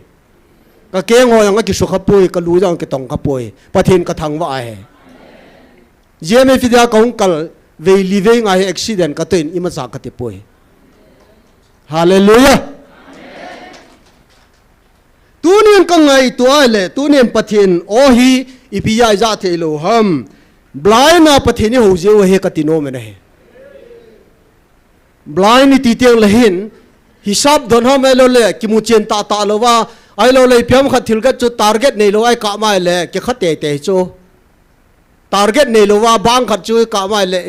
Ka keng ho jong akisukha poi, ka lu jong akitong kha poi. Pathen ka thangvah ahi. G M F hi dia kahung kal vei li vei nga hi accident katoh in imacha kati poi. Hallelujah. Tunin ka ngaito a le, tunin Pathen o hi ipi a ijat thei lou ham. Blind a Pathen ihou jiu ahi kati nom in ahi. Blind iti teng le hin, hisap don ham ahilou le, kimuchen tahtah louva, ahilou le, ipi ham khat thil khat chu target neilou a ikah mai le, kikha teitei chu. Target neilouva, bang khat chu ikah mai le,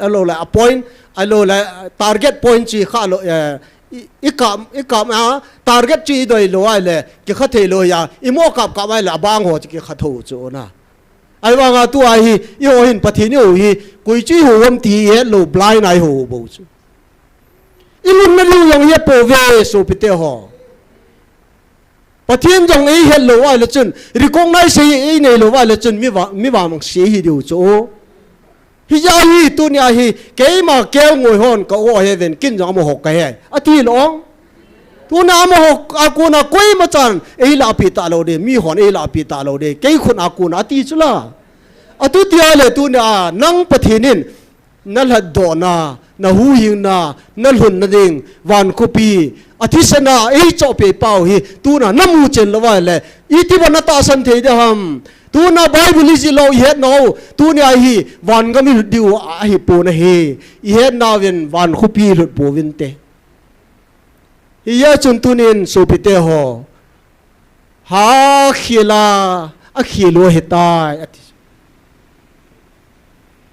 ahilou le, a point, ahilou le, target point chu ikha lou, eh, I, i kap, i kap a, target chu i doi lou ahile, kikha thei lou a, i mo kap kap ahile, abang ho chu kikha thou chu na. Ahivanga tua hi, eiho hin Pathen i hou hi, koi chu i hou ham ti i het lou, blind a i hou bou chu. I lhunna diu jong i het pouve, sopite ho. Pathen jong ei het lou ahile chun, recognize ei, ei nei lou ahile chun, mi va, mi vangse hi diu chu. Hijeh a hi, tunia hi, keima kelngoi hon ka o he ven, ken jong amaho ka he. Ati lou. Tuna amaho a kona koima chan, ei lahpeh talou ding, mi hon ei lahpeh talou ding, kei khut a kona ati chu la. Atu tia le tunia, nang Pathen in, na lhatdohna, na huhhingna, na lhunna ding, van khopi, a thisan a, ei chohpeh pau hi, tuna na muchen lou ahile, iti bang na tahsan thei ding ham. Tuna Bible i jih lou, i het nau, tunia hi, van gam i lut diu ahi pon ahi, i het nauvin, van khopi i lut pouvin te. Hijeh chun tunin sopite ho, ha khel a, akhel u ahitai, ati.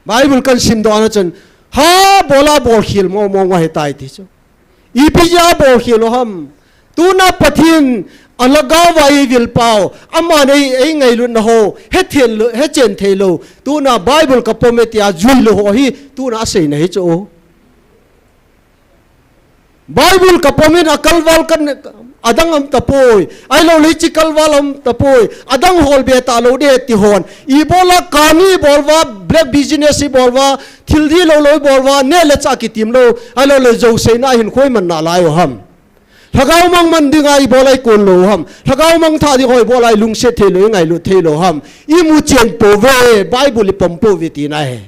Bible kan simdoh na chun, ha bol a bol khel mong mong u ahitai ti chu. Ipi jeh a bol khel u ham. Tuna Pathen a lhagao va i vil pau, aman ei, ei ngailutna ho, he thei lou, he chen thei lou. Tuna Bible ka pom e tia jui lou ho hi, tuna aseina hi chu. Bible ka pom in a kalval kan adang um tapoi. Ahilou le hiche kalval um tapoi. Adang hol be talou ding ti hon. Ibola kani bol uva, black business ibol uva, thil dihlou lou ibol uva, neh le chah kitim lou. Ahilou le jouseina hin khoi man nalai u ham. Lhagao mang man dinga ibola i kon lou ham. Lhagao mangthah ding ho ibola i lungset thei lou, i ngailut thei lou ham. I muchen pouve, Bible i pom pouve tina ahi.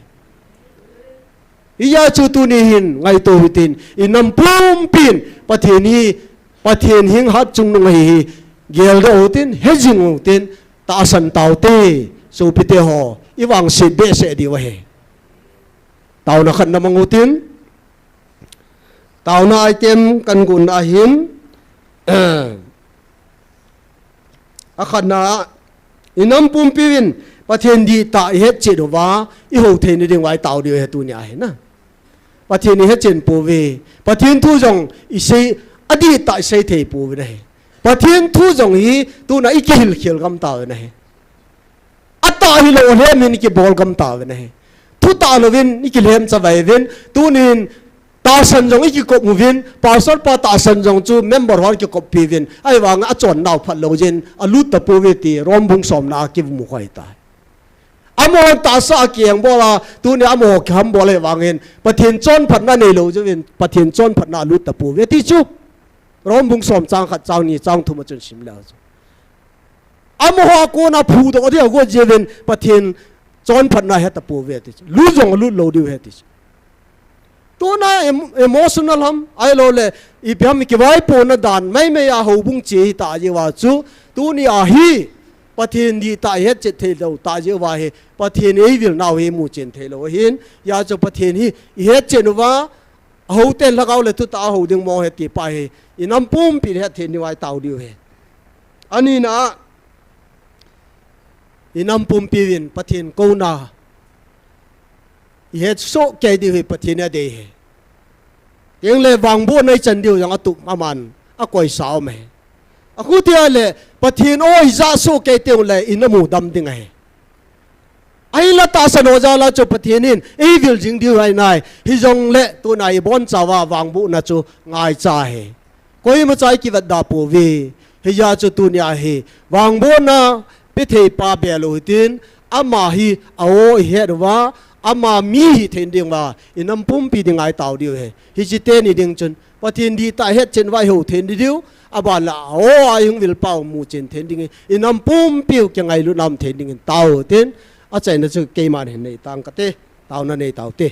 Hijeh chun tuni hin ngaito hitin, i nam pumpin, Pathen hi, Pathen hing hatchungnung ahi hi, geldoh utin, hejing utin, tahsan taute, sopite ho, i vangset behseh diu ahi. Taona khatna mang utin, taona item kan gon ahin, akhatna, i nam pumpi uvin, Pathen dihtah i hetchen uva, i hou theina diuva i tao diu ahi tunia hi na. Pathen i hetchen pouve, Pathen thu jong i sei, adihtah i sei thei pouve na hi. Pathen thu jong hi, tuna i kihil khel gam tauve na hi. Atah hilou lhem in i kibol gam tauve na hi. Thutah louvin i kilhem chavai uvin, tunin tahsan jong i kikop uvin, pastor pa tahsan jong chu member hon kikoppi uvin, ahivanga achonnau phat lou jeh in, alut tapouve ti, Rom bung somna a kimu khoi tai. Amahon tahsa a kiengbol a, tunia amaho kihambol ahivangin, Pathen chonphatna neilou jeh uvin, Pathen chonphatna alut tapouve ti chu. Rom bung som chang khat, chang ni, chang thum a chun sim leu chu. Amaho a kona phudoh ding agot jeh uvin Pathen chonphatna he tapouve ti chu. Lut jong alut lou diu ahi ti chu. Tuna em-, emotional ham, ahilou le, ipi ham kivaipohna dan, maimai a houbung che hita jeh uva chu, tunia hi, Pathen dihtah i hetchen theilou tah jeh uva hi, Pathen eivilnau hi muchen theilou ahin, hijeh chun Pathen hi, i hetchen uva, Ahouten lhagao le thutah a hou ding mong ahi ti pa hi, i nam pumpi hetthei diuva i tao diu ahi. Anina a, i nam pumpi uvin Pathen kouna i hetsoh kei diu hi Pathen in adei ahi. Tengle vangbohna i chan diu jong atup aman akoisa um ahi. Akhutia le Pathen o i jah soh kei tengle i na mudam ding ahi. Ahinla tahsan ho jal a chu Pathen in eivil jing diu ahi nai. Hijongle tuna i bonchauva vangbohna chu ngaicha ahi. Koimacha i kivetda pouve. Hijeh chun tunia hi vangbohna pethei pa belou hitin, ama hi a-o i het uva, ama mi hithei diuva, i nam pumpi dinga i tao diu ahi. Hiche teni ding chun Pathen dihtah hetchen uva i hou thei diu, aban le a-o a i hung vil pau muchen thei dingin, i nam pumpiu kingailutna um thei dingin tao tin, achaina chu keiman hin nei tang kate, taona nei taute.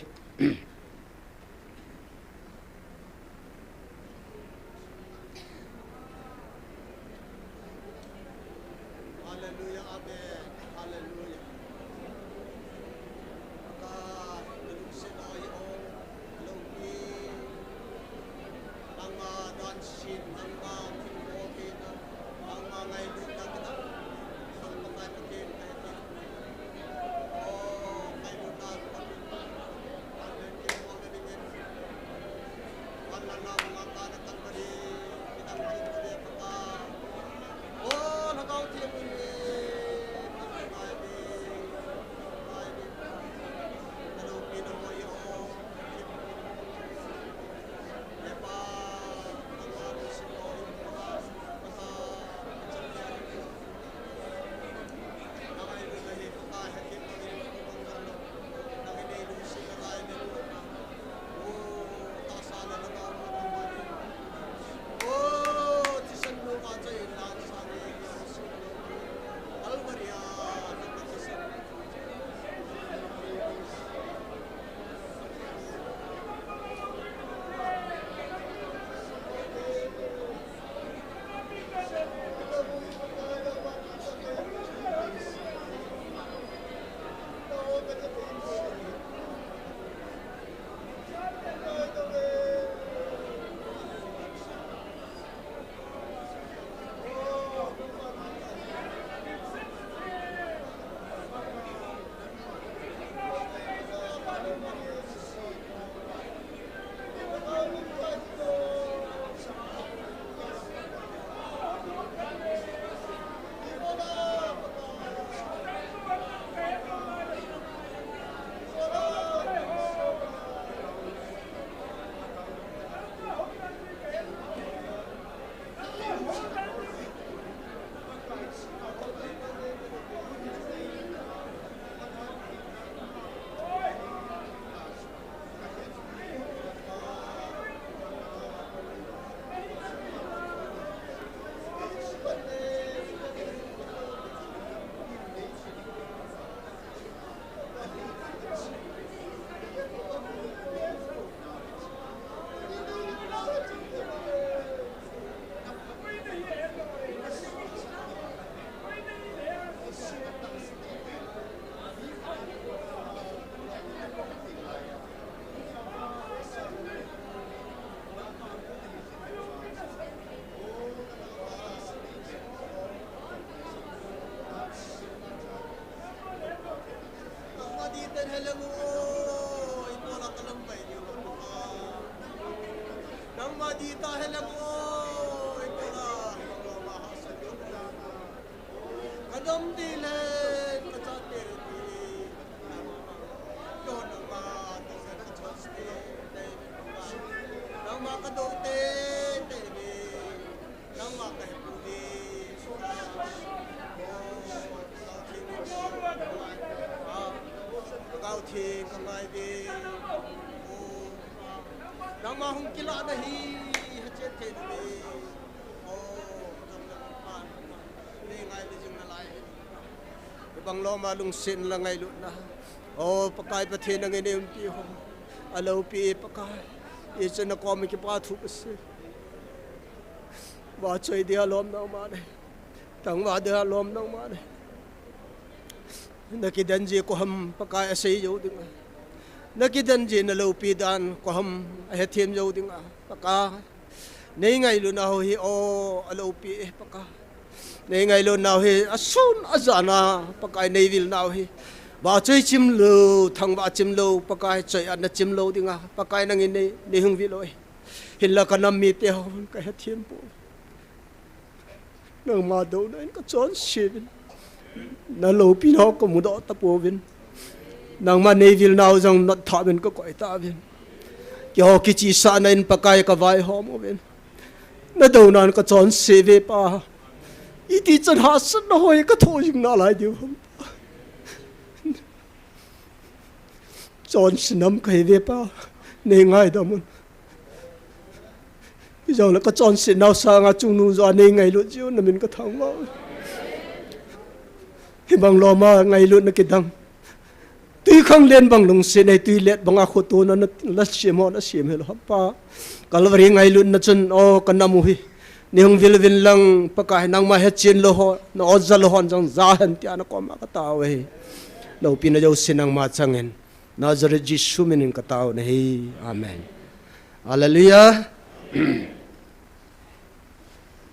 Nangma ka do tei tei ve. Nangma ka he pu ve. Ka gao thi ka ngai ve. Nangma hung kila na hi ha chen thei ve. Nei ngai le jing na lai. Bang lom a lungset la ngailutna. O Pakai Pathen, nangin nei umpi ho. Aloupi Pakai. Ichun na kom kipa thu ka sei. Vachoi dia lom nangma nei. Thangvah dia lom nangma nei. Na kidan ji ko ham Pakai asei jou dinga. Na kidan ji na loupi dan ko ham ahethem jou dinga. Pakai. Nei ngailutna ho hi o aloupi e Pakai. Nei ngailutna ho hi asun ajan a Pakai nei vilna ho hi. Vachoi chim lou, thangvah chim lou, Pakai choi a na chim lou dinga. Pakai nangin nei, nei hung vil o e. Hinla ka nam mite ho ka hethem pou. Nangma douna in ka chonse uvin. Na loupina ho ka mudoh tapouvin. Nangma nei vilna ho jong notthah uvin ka koi tauvin. Keiho kichisahna in Pakai ka vaihom uvin. Na douna in ka chonse uve Pa. Iti chan hahsatna ho hi ka thoh jing nalai diu ham Pa. Chonse nam kahi uve Pa. Nei ngaidam un. Hijongle ka chonsetnau sanga chungnung joh a nei ngailut jiu, na min ka thangvah. Hibang lom a ngailutna kidang. Twikhanglen bang lungset nei, twilet banga khotona na, na sem ho, na sem hilou ham Pa. Calvary ngailutna chun, o, ka nam u hi. Nei hung vil uvin lang Pakai nangma hechen lou ho, na oja lou hon jong ja hen tia na koma ka tao e. Loupina jouse nangma changin. Nazareth Jesu minin ka tao nahi. Amen. Hallelujah.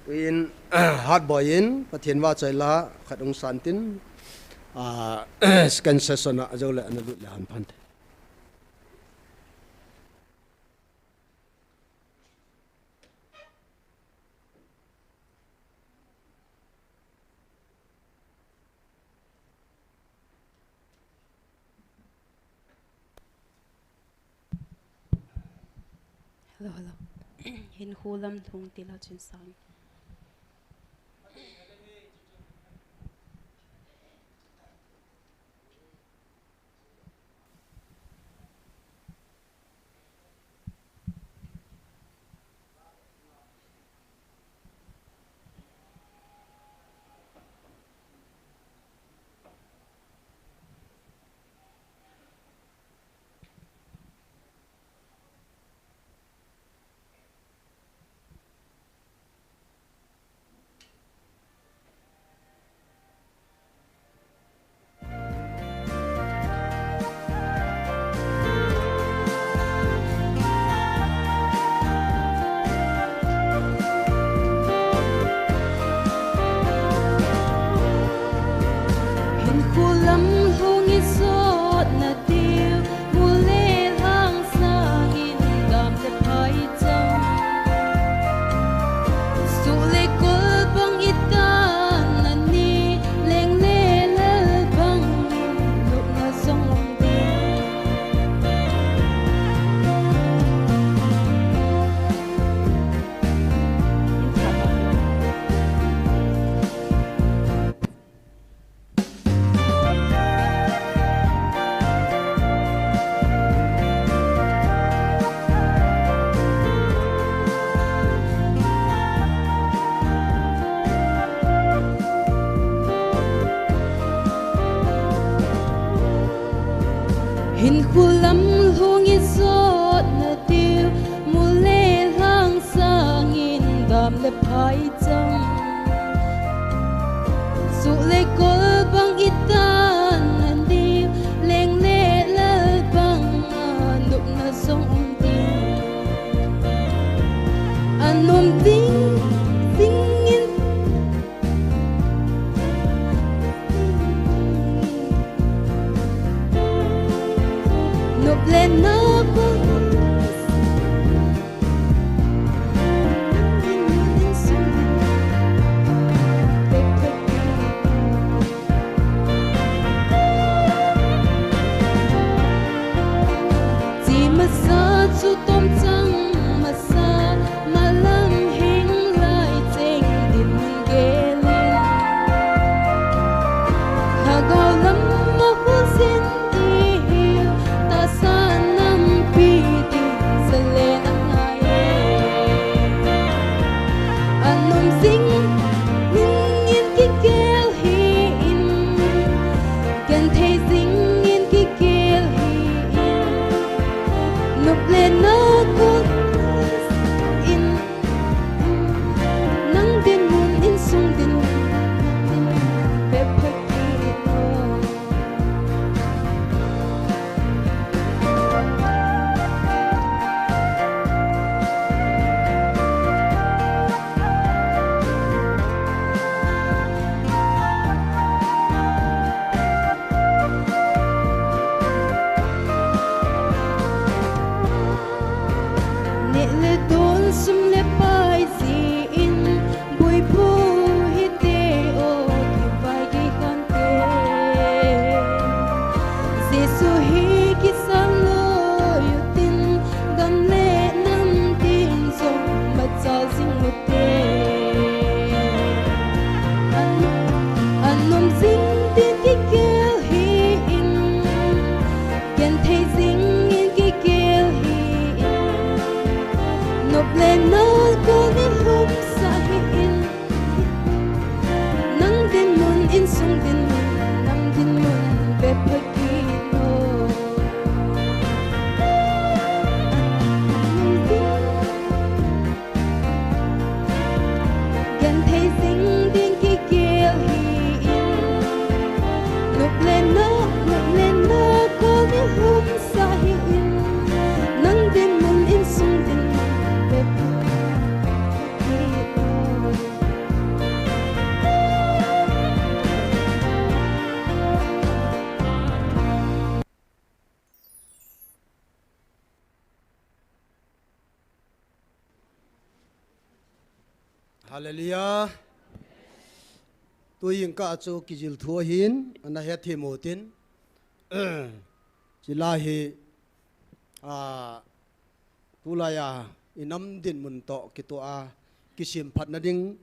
Tuin, hatboi in, Pathen vahchoi la, khat hung san tin, ah, second session a, ajole, ana lut le han phante. Hello, hello. Hinkho lam lhung tila chun sang. Hinkho lam lhung i sot na tiu, mul le lhang sangin dam le phai chang. Suh le kol bang i tan na ni, leng le lal bang in lupna zong um ding. Hinkho lam lhung i sot na tiu, mul le lhang sangin dam le phai chang. Suh le kol bang i tan na tiu, leng le lal bang a nupna zong um ding. A nuam ding, dingin nop le nop. Zing in kikel hi in, genthei zing in kikel hi in, nop le nao kol in, nang dinmun insung dinmun, bep pha kit o. Neh le don sum le pai jin, boi phu hite o, kivai gei khante. Jesu hi kisam loi utin, gam le nam tin jong machal jing ute. An, an nom jing tin kikel hi in, genthei jing in kikel hi in, nop le nao kol in lhumsah hi in, nang dinmun insung dinmun, nang dinmun bep pha kit o. Genthei jing ding kikel hi in, nop le nao, nop le nao kol in lhumsah hi in, nang dinmun insung dinmun bep pha kit o. Hallelujah. Tujingkah chu kijil thu ahin, ana hethem utin. Chulai hi, a, tulai a, i nam dinmun toh kitoh a, kisemphatna ding,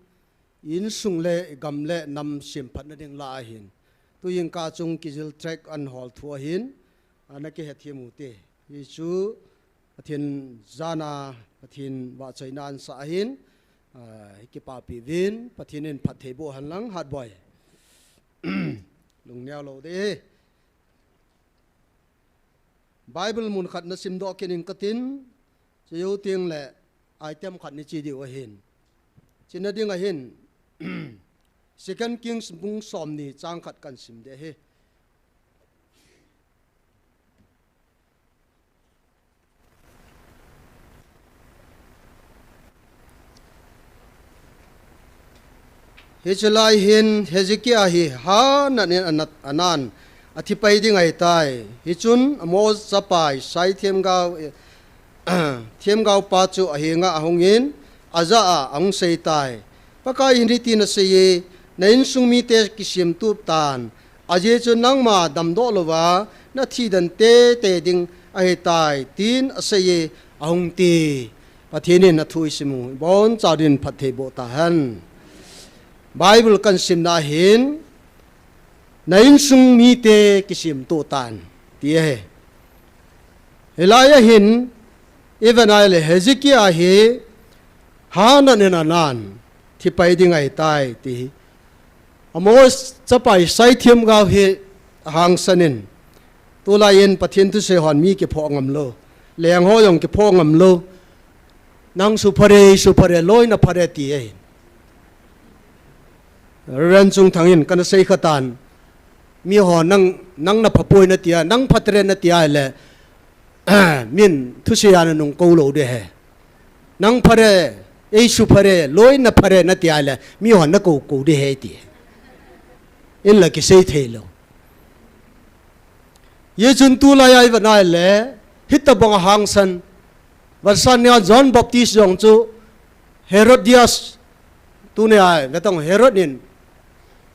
insung le, i gam le, nam semphatna ding la ahin. Tujingkah chung kijil tract ana hol thu ahin, ana kihethem ute. Hichu, Pathen jana, Pathen vahchoina ana sa ahin, a, i kipahpi uvin, Pathen in phatthei boh hen lang, Hatboi. Lungneo lou ding. Bible mun khat na simdoh kit ing katin, chujou teng le item khat na che diu ahin. Chuna ding ahin, Second Kings bung somni chang khat kahin sim ding ahi. Hichu lai hin Hezekiah hi hanat in anat, anan, athi pai ding ahitai. Hichun Amoz chapa Isai themgao, themgao pa chu ahenga ahungin, ajah a ahung seitai. Pakai in hitin aseiye, na insung mite kisemtup tan, ajeh chu nangma damdoh louva, na thi den teitei ding ahitai, tin aseiye, ahung ti. Pathen in athu i sim u, ibonchauva din phatthei boh tahen. Bible kahin simna hin, na insung mite kisemtup tan, ti ahi. Hilai a hin, i vet a ahile Hezekiah hi, hanat in anan, thi pai ding ahitai, ti hi. Amoz chapa Isai themgao hi ahangsan in, tulai in Pathen thusei hon mi kiphoh ngam lou, leng ho jong kiphoh ngam lou, nang su phare, su phare, loi na phare ti ahi. Reverend Chungthang in kana sei khatan, mi ho nang, nang na phapoi na tia, nang phatre na tia le, min thusei a na nung kou lou ding ahi. Nang phare, ei su phare, loi na phare na tia le, mi hon na kou kou ding ahi ti. Inla kisei thei lou. Hichun tulai a i vet a ahile, hitobang ahangsan. Vetsahna a John Baptist jong chu Herodias, tuni a i vet a Herod in,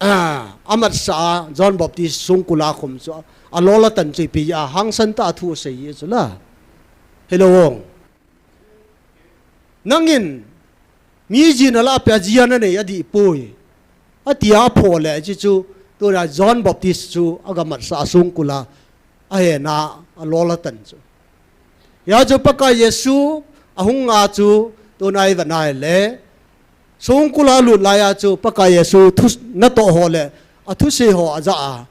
a, amatsah a John Baptist songkul a khum chu, alol atan chu ipi a hangsan tah a thu asei chu la. Hello, ong. Nangin, mi jin a lah a pia jia na nei adih poi, atia aphoh le, hichu, tuna John Baptist chu, agamatsah a songkul a, ahena, alol atan chu. Hia chu Pakai Jesu, ahung a chu, tuna i vet a ahile, Songkul a lut laiya chu Pakai Jesu thu natoh ho le athusei ho aja a,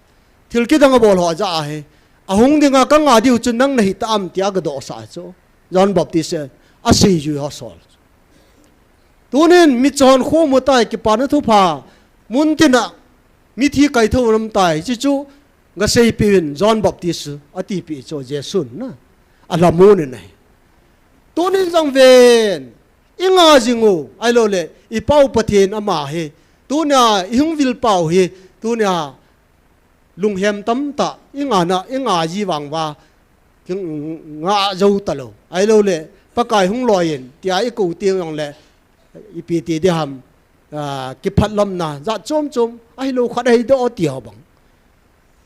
thil kidang abol ho aja a hi, ahung dinga kanga diu chu nang nahi tam tia gadohsa chu John Baptist in asei jui ho sol. Tunin michon khomu tai, kipana thupha, muntina mithi kaitho lam tai, hichu gaseipiuvin John Baptist atipeh chu Jesun na alamun in ahi. Tunin jong ven, inga jing u, ahilouleh iPau Pathen ama hi, tunia ihung vilpau hi, tunia lunghem tamtah, ingana, inga ji vang uva, kinga jou talou. Ahilouleh, Pakai hung loiyin, tia ikou teng jongleh, ipi ti diham, ah, kiphatlomna, jat chom chom, ahilou khat ahi doh ti ho bang.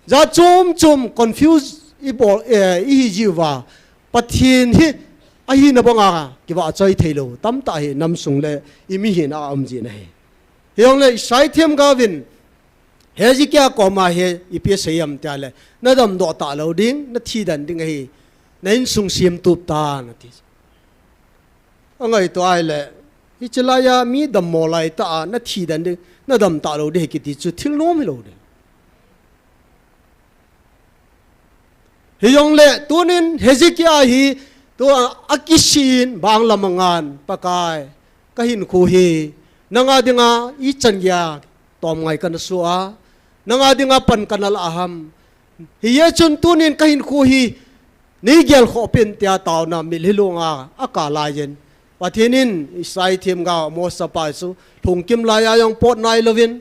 Jat chom chom confuse ibol, eh, ihi jiuva, Pathen hi, ahina banga, kivahchoi theilou tamtah hi, namsung le, imihina aum jin ahi. Hijongleh, Isai themgaovin, Hezekiah koma hi, ipi asei em tia leh, nadamdoh talou ding, nathi den ding ahi, na insung semtup tan ati. Angaito ahileh, hiche laiya mi dammo laitah a, nathi den ding, nadam talou ding ahi kiti chu thil nom hilou ding. Hijongleh, tunin Hezekiah hi, tua akisih in bang lam angan, Pakai, kahinkho hi, nanga dinga ichan geiya tomngai kana soh a, nanga dinga pan kana lah a ham. Hijeh chun tunin kahinkho hi, neigelkhoh pin tia taona mitlhi longa akap laiyin, Pathen in Isai themgao Amos chapa chu lhungkim laiya jong pot nailouvin,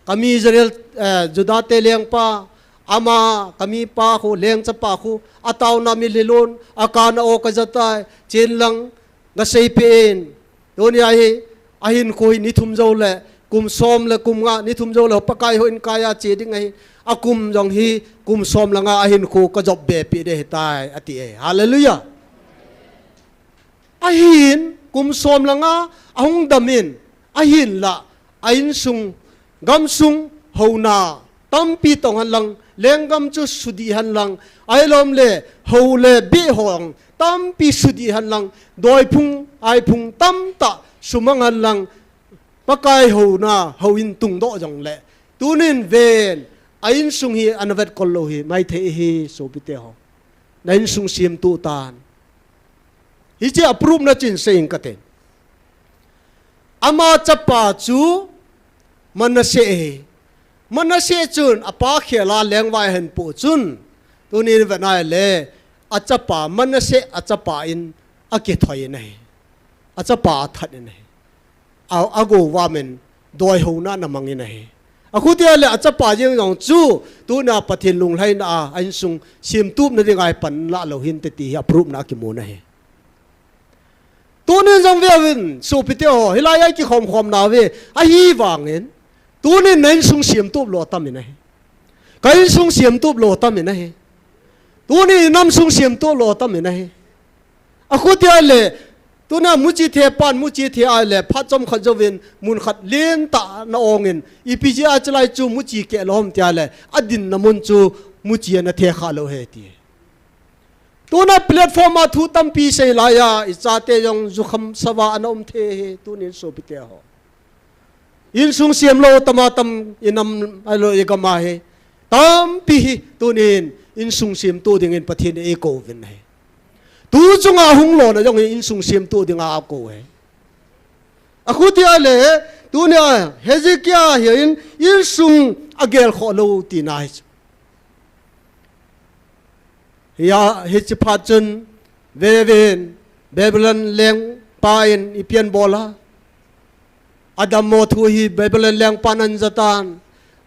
kami Israel, eh, Judah te lengpa, ama kamipa khu, lengchapa khu, ataona mitlhi lon, akapna o kajatai, chen lang, gaseipeh in, tunia hi, ahinkho hi ni thum jou le, kum som le kum nga, ni thum jou le, Pakai houin kaiya che ding ahi, akum jong hi, kum som le nga ahinkho kajop be peh ding ahitai, ati e. Hallelujah. Ahin, kum som le nga, ahung dam in, ahinlah, a insung, gamsung, houna, tampi tong henlang, lenggam chu sudih henlang, ahilouleh, hou le beh ho jong, tampi sudih henlang, doiphung, aiphung, tamtah, sumang henlang, Pakai houna, houin tungdoh jongleh, tunin ven, a insung hi ana vetkol lou hi, maithei hi, sopite ho. Na insung semtup tan. Hiche a proof na chu hin sei inge kati. Ama chapa chu Manasseh ahi. Manasseh chun apa khel a lengvai ahin poh chun, tunin vet nai le, achapa Manasseh achapa in akithoi in ahi. Achapa athat in ahi. A, agou vamin doi houna ana mang in ahi. Akhutia le achapa jeng jong chu, tunia Pathen lunglhaina a, a insung semtupna dinga pan lah lou hinte ti hi a proof na akimun ahi. Tunin jong veuvin, sopite ho, hilai a ikikhom khom nauve, ahivangin, tunin na insung semtup lou atam in ahi. Ka insung semtup lou atam in ahi. Tunin inam sung semtup lou atam in ahi. Akhutia le, tunia muchi the pan, muchi the a le, phat chomkhat jouvin, mun khat lentah na ongin, ipi jeh a chulai chu muchi keh lou ham tia le, adinna mun chu muchi ana the kha lou ahi ti. Tuna platform a thu tampi sei laiya, ichate jong jukham sava ana um thei ahi, tunin sopite ho. Insung semlou tam atam, inam ahilou igam a hi. Tampi hi, tunin insung semtup dingin Pathen in eikouvin ahi. Tu chunga hung lona jong hi insung semtup dinga akou ahi. Akhutia le, tunia Hezekiah hin insung agelkhoh lou tina ahi. Hia, hiche phat chun, veuvin, Babylon lengpa in ipi abol a. Adammo thu hi Babylon lengpan ahin jatan.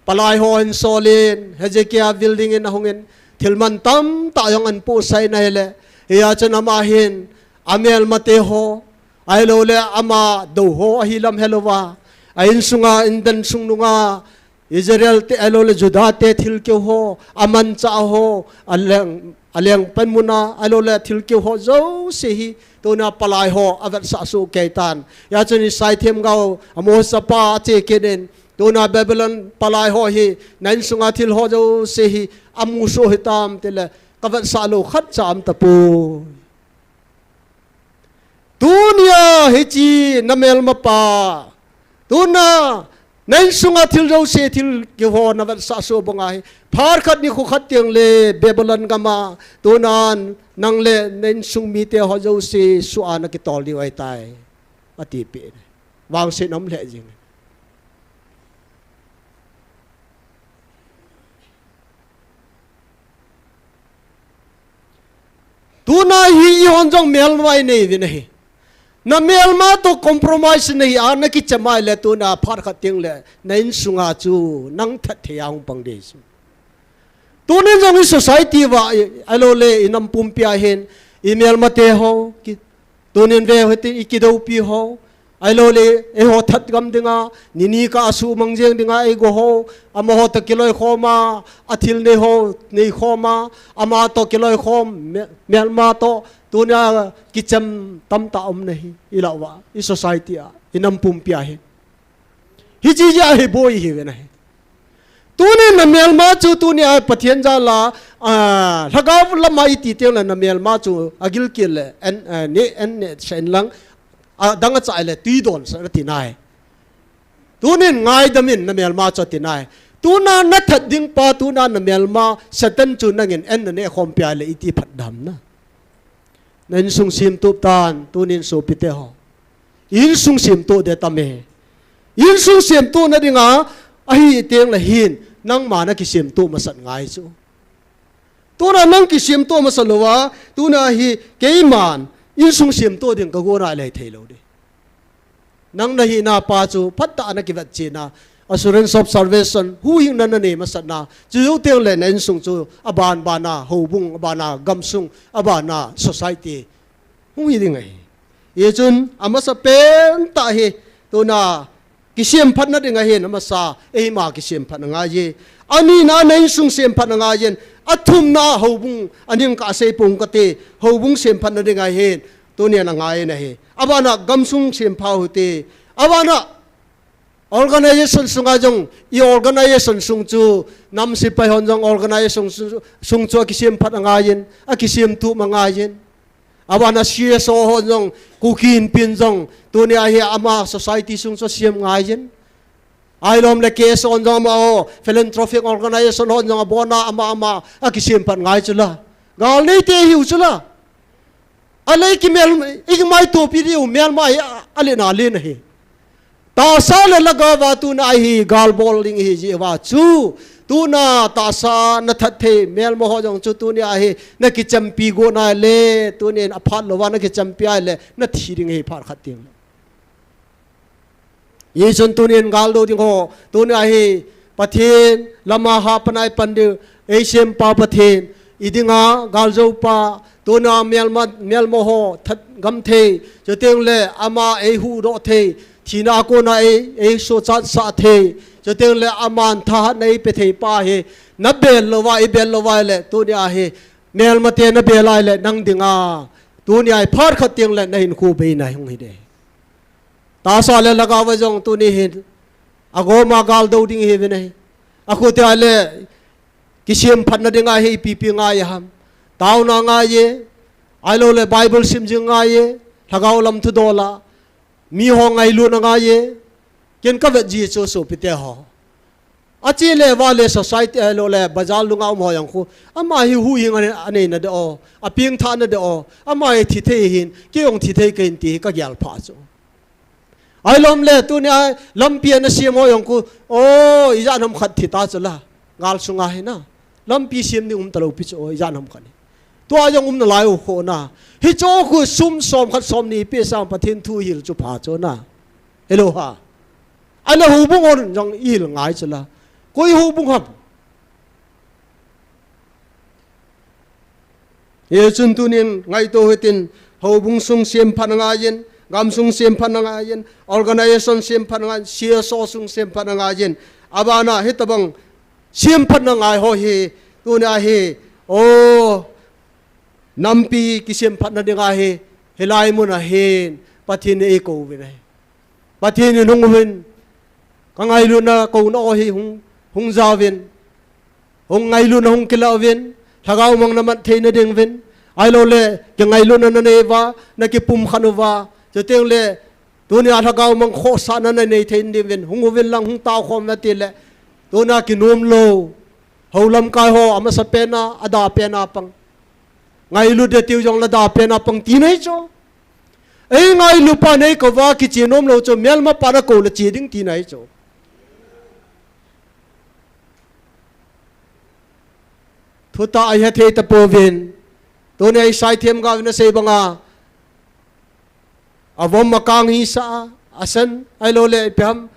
Palai ho ahin solin, Hezekiah building in ahungin, thil man tamtah jong ahin pohsah in ahile. Hia chun ama hin, amelmate ho, ahilouleh ama dou ho ahi lam helouva. A insunga, indan sung nunga, Israel te ahilouleh Judah te thilkeu ho, amanchah ho, aleng, aleng panmun a, ahilouleh thilkeu ho jouse hi, tuna palai ho, avetsah soh kei tan. Hia chun Isai themgao, Amos chapa ache kit in, tuna Babylon palai ho hi, na insunga thil ho jouse hi, amu soh hitam tile, kavetsah lou khatcha aum tapoi. Tunia hiche namelmapa, Tuna, na insunga thil jouse, thil kiho na vetsah so banga hi, phat khat ni khu khat teng le Babylon gama, tuna nang le na insung mite ho jouse sua na kitol diu ahitai, ati peh. Vangset um lheh jing. Tuna hi eihon jong melma inei uvin ahi. Na melma toh compromise nahi a, na kichem a ahile tuna phat khat teng le na insunga chu nang that thei a hung pang ding chu. Tunin jong i society uva, i, ahilou le i nam pumpi a hin, i melmate ho, ki, tunin ve hitin i kidoupi ho, ahilou le, eiho that gam dinga, nini kah a sumang jeng dinga eigo ho, amaho toh kiloikhom a, athil nei ho, neikhom a, ama toh kiloikhom, me-, melma toh, tunia kichem tamtah um nahi, i lah uva, i society a, i nam pumpi a hin. Hiche jeh a hi boi ihiuvin ahi. Tunin na melma chu tunia Pathen jal a, a, lhagao lama iti teng le na melma chu agilkel le, en, a, ne, en ne sa in lang, adang acha le tui don sa na ti nai. Tunin ngaidam in na melma chu ati nai. Tuna na that ding pa, tuna na melma, Satan chu nangin en na ne khompi a le iti phat dam na. Na insung semtup tan, tunin sopite ho. Insung semtup ding tam e. Insung semtup na dinga, ahi teng le hin, nangma na kisemtup masat ngai chu. Tuna nang kisemtup masat louva, tuna hi keiman, insung semtup ding ka gon a le thei lou ding. Nang na hina pa chu, phatah a na kivet cheh na, assurance of salvation, huhhingna na nei masat na, chu jou teng le na insung chu, aban ban a, houbung, aban a, gamsung, aban a, society, hung hi ding ahi. Hichun, amasapen tah hi, tuna, kisemphatna ding ahin, amasa, eima kisemphatna ngai e. Anina, na insung semphatna ngai in, athumna, houbung, aning ka sei pong kate, houbung semphatna ding ahin, tunia na ngai in ahi. Aban a gamsung sempha u hite. Aban a organization sunga jong, i organization sung chu, nam sepai hon jong organization sung, sung chu akisemphat angai in, akisemtup angai in. Aban a C S O hon jong, Kuki Inpi in jong, tunia hi ama society sung chu asem ngai in. Ahilou le K S O hon jong amaho, philanthropic organization hon jong abon a ama ama, akisemphat ngai chu la. Gal neite hiu chu la. Ahile i kimel, i kimaitopi diu, melma hi a, alen alen ahi. Tahsa le lhagao va tuna hi gal bol ding ihi jeh uva chu. Tuna tahsa na that thei, melma ho jong chu tunia hi na kichampi got na le, tunin aphat louva na kichampi a le, na thi ding ahi phat khat teng le. Hichun tunin gal do ding ho, tunia hi Pathen lama hapan a i pan diu, ei sempa Pathen, i dinga gal jou pa, tuna melma, melma ho that gam thei, chuteng le ama ei huhdoh thei, thina a kona ei, ei suhchat sah thei, chuteng le aman thahatna ei pe thei pa hi, na bel louva, i bel louva le, tunia hi, melmate na bel a le, nang dinga, tunia hi phat khat teng le, na hinkho beina hung hi ding. Tahsa le lhagao va jong tuni hin, agoma gal do ding ihiuvin ahi. Akhutia le, kisemphatna dinga hi ipi ipi ngai ham. Taona ngai e, ahilou le Bible sim jing ngai e, lhagao lam thudol a, miho ngailutna ngai e, ken ka vet ji chu sopite ho. Ache le va le society ahilou le bazar lunga um ho jong khu. Ama hi huhhing ane, anei na de o, apeng tha na de o, ama hi thi thei hin, kei jong thi thei kahin ti hi ka gel pha chu. Ahilou le tunia lampi ana sem ho jong khu, o, ijat ham khat thi ta chu la, gal sunga hi na. Lampi sem ding um talou pi chu, o, ijat ham khat hi. Tua jong um nalai u kho na. Hichu khu sum som khat som ni pe sang Pathen thu hil chu pha chu na. Hello ha. Ana houbung hon jong i hil ngai chu la. Koi houbung ham. Hichun tunin ngaito hitin houbung sung semphat angai in, gamsung semphat angai in, organization semphat angai in, C S O sung semphat angai in. Aban a hitabang semphatna ngai ho hi, tunia hi, o, nampi kisemphatna dinga hi, hilai mun a hin, Pathen in eikou uvin ahi. Pathen in hung uvin, ka ngailutna kouna o hi hung, hung jaovin, hung ngailutna hung kilah uvin, lhagao mangna mat theina ding uvin, ahilou le, kingailutna na nei uva, na kipumkhat uva, chuteng le, Tunia lhagao mang khohsahna nanei thei diuvin, hung uvin lang hung taokhom nati le. Tunia kinom lou. Hou lamkai ho, amasapen a, adahpen a pang. Ngailu ding tiu jongle dahpen a pang tina ahi chu. Ei ngailu pa nei kouva kiche nom lou chu, melma pa nakou le che ding tina ahi chu. Thutah a ihet thei tapouvin. Tunia isei themgao vin asei banga. Avom akang hisah a, asan, ahilou le ipi ham,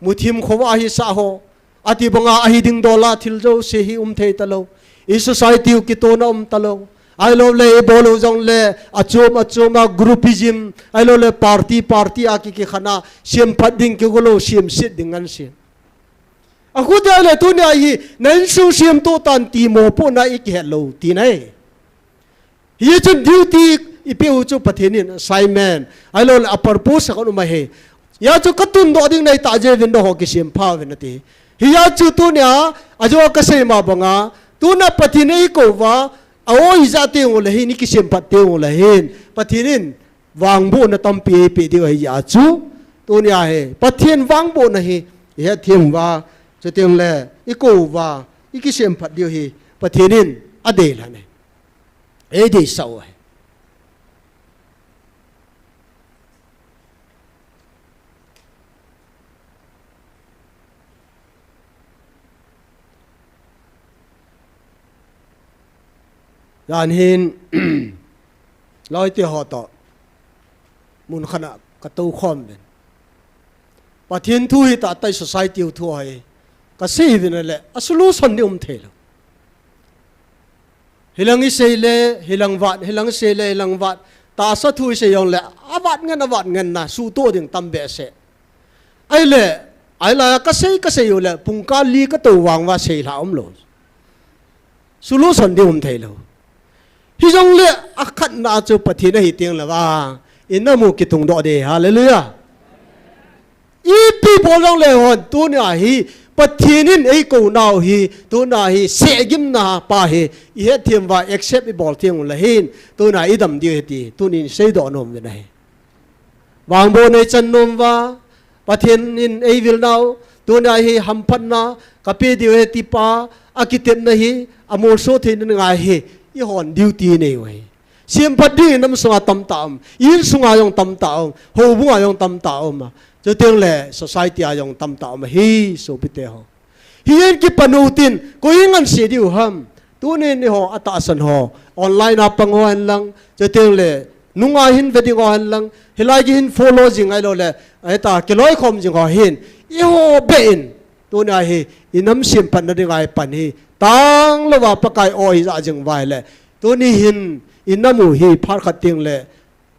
muthim khovah hisah ho. Ati banga ahi ding dol a thil jouse hi um thei talou. I society u kitona um talou. Ahilou le ibol u jongle, achom, achom a groupism, ahilou le party, party a ki, kikhen a, semphat ding kigolou, semset ding ngan sen. Akhuti a le tunia hi, na insung semtoh tan ti mopohna ikihet lou, tina ahi. Hichun duty ipeh u chu Pathen in assignment. Ahilou le a purpose khat um ahi. Hia chu katundoh ding nahi tah jeh uvin nangho kisempha uvin ati. Hia chu tunia, ajo kasei ma banga, tuna Pathen in eikouva, a-o ijat teng ule hin, ikisemphat teng ule hin. Pathen in vangbohna tampi eipeh diu ahi jeh a chu. Tunia hi, Pathen vangbohna hi, ihet thempa, chuteng le, ikouva, ikisemphat diu hi, Pathen in adei lhon ahi. Eideisah u ahi. Jan hin, loite ho toh, mun khat a katoukhom uvin. Pathen thu hitah tah, society u thu ahi. Kasei uvin ale, a solution ding um thei lou. Hilang isei le, hilang vat, hilang isei le, hilang vat. Tahsa thu isei jongle, avat ngen, avat ngen na, suhtoh ding tam behseh. Ahile, ahilai a kasei, kasei u le, pungkal li katou vang uva seilhah umlou. Solution ding um thei lou. Hijongle, akhatna chu Pathen ahi teng le vang, i nam u kitungdoh ding, hallelujah. Ipi bol jongle hon, tunia hi, Pathen in eikou nau hi, tunia hi, sehgimna pa hi, ihet thempa accept ibol theng ule hin, tunia idam diu ahi ti, tunin seidoh nom uvin ahi. Vangbohna ichan nom uva, Pathen in eivil nau, tunia hi hamphatna, kapeh diu ahi ti pa, akitepna hi, amolso theina ngai hi, ihon duty inei u ahi. Semphat ding inam sunga tamtah um, insunga jong tamtah um, houbunga jong tamtah um a. Chuteng le society a jong tamtah um ahi, sopite ho. Hiche kipan utin, koi ngan sei diu ham. Tunin eiho atahsan ho, online a pang ho hen lang, chuteng le, nunga hin ve ding ho hen lang, hilai gei hin follow jing ahilou le, ahi ta, kiloikhom jing ho hin, eiho beh in, tunia hi, inam semphatna dinga ipan hi, tanglouva Pakai o ija jing uva ahile, tuni hin, inam u hi, phat khat teng le,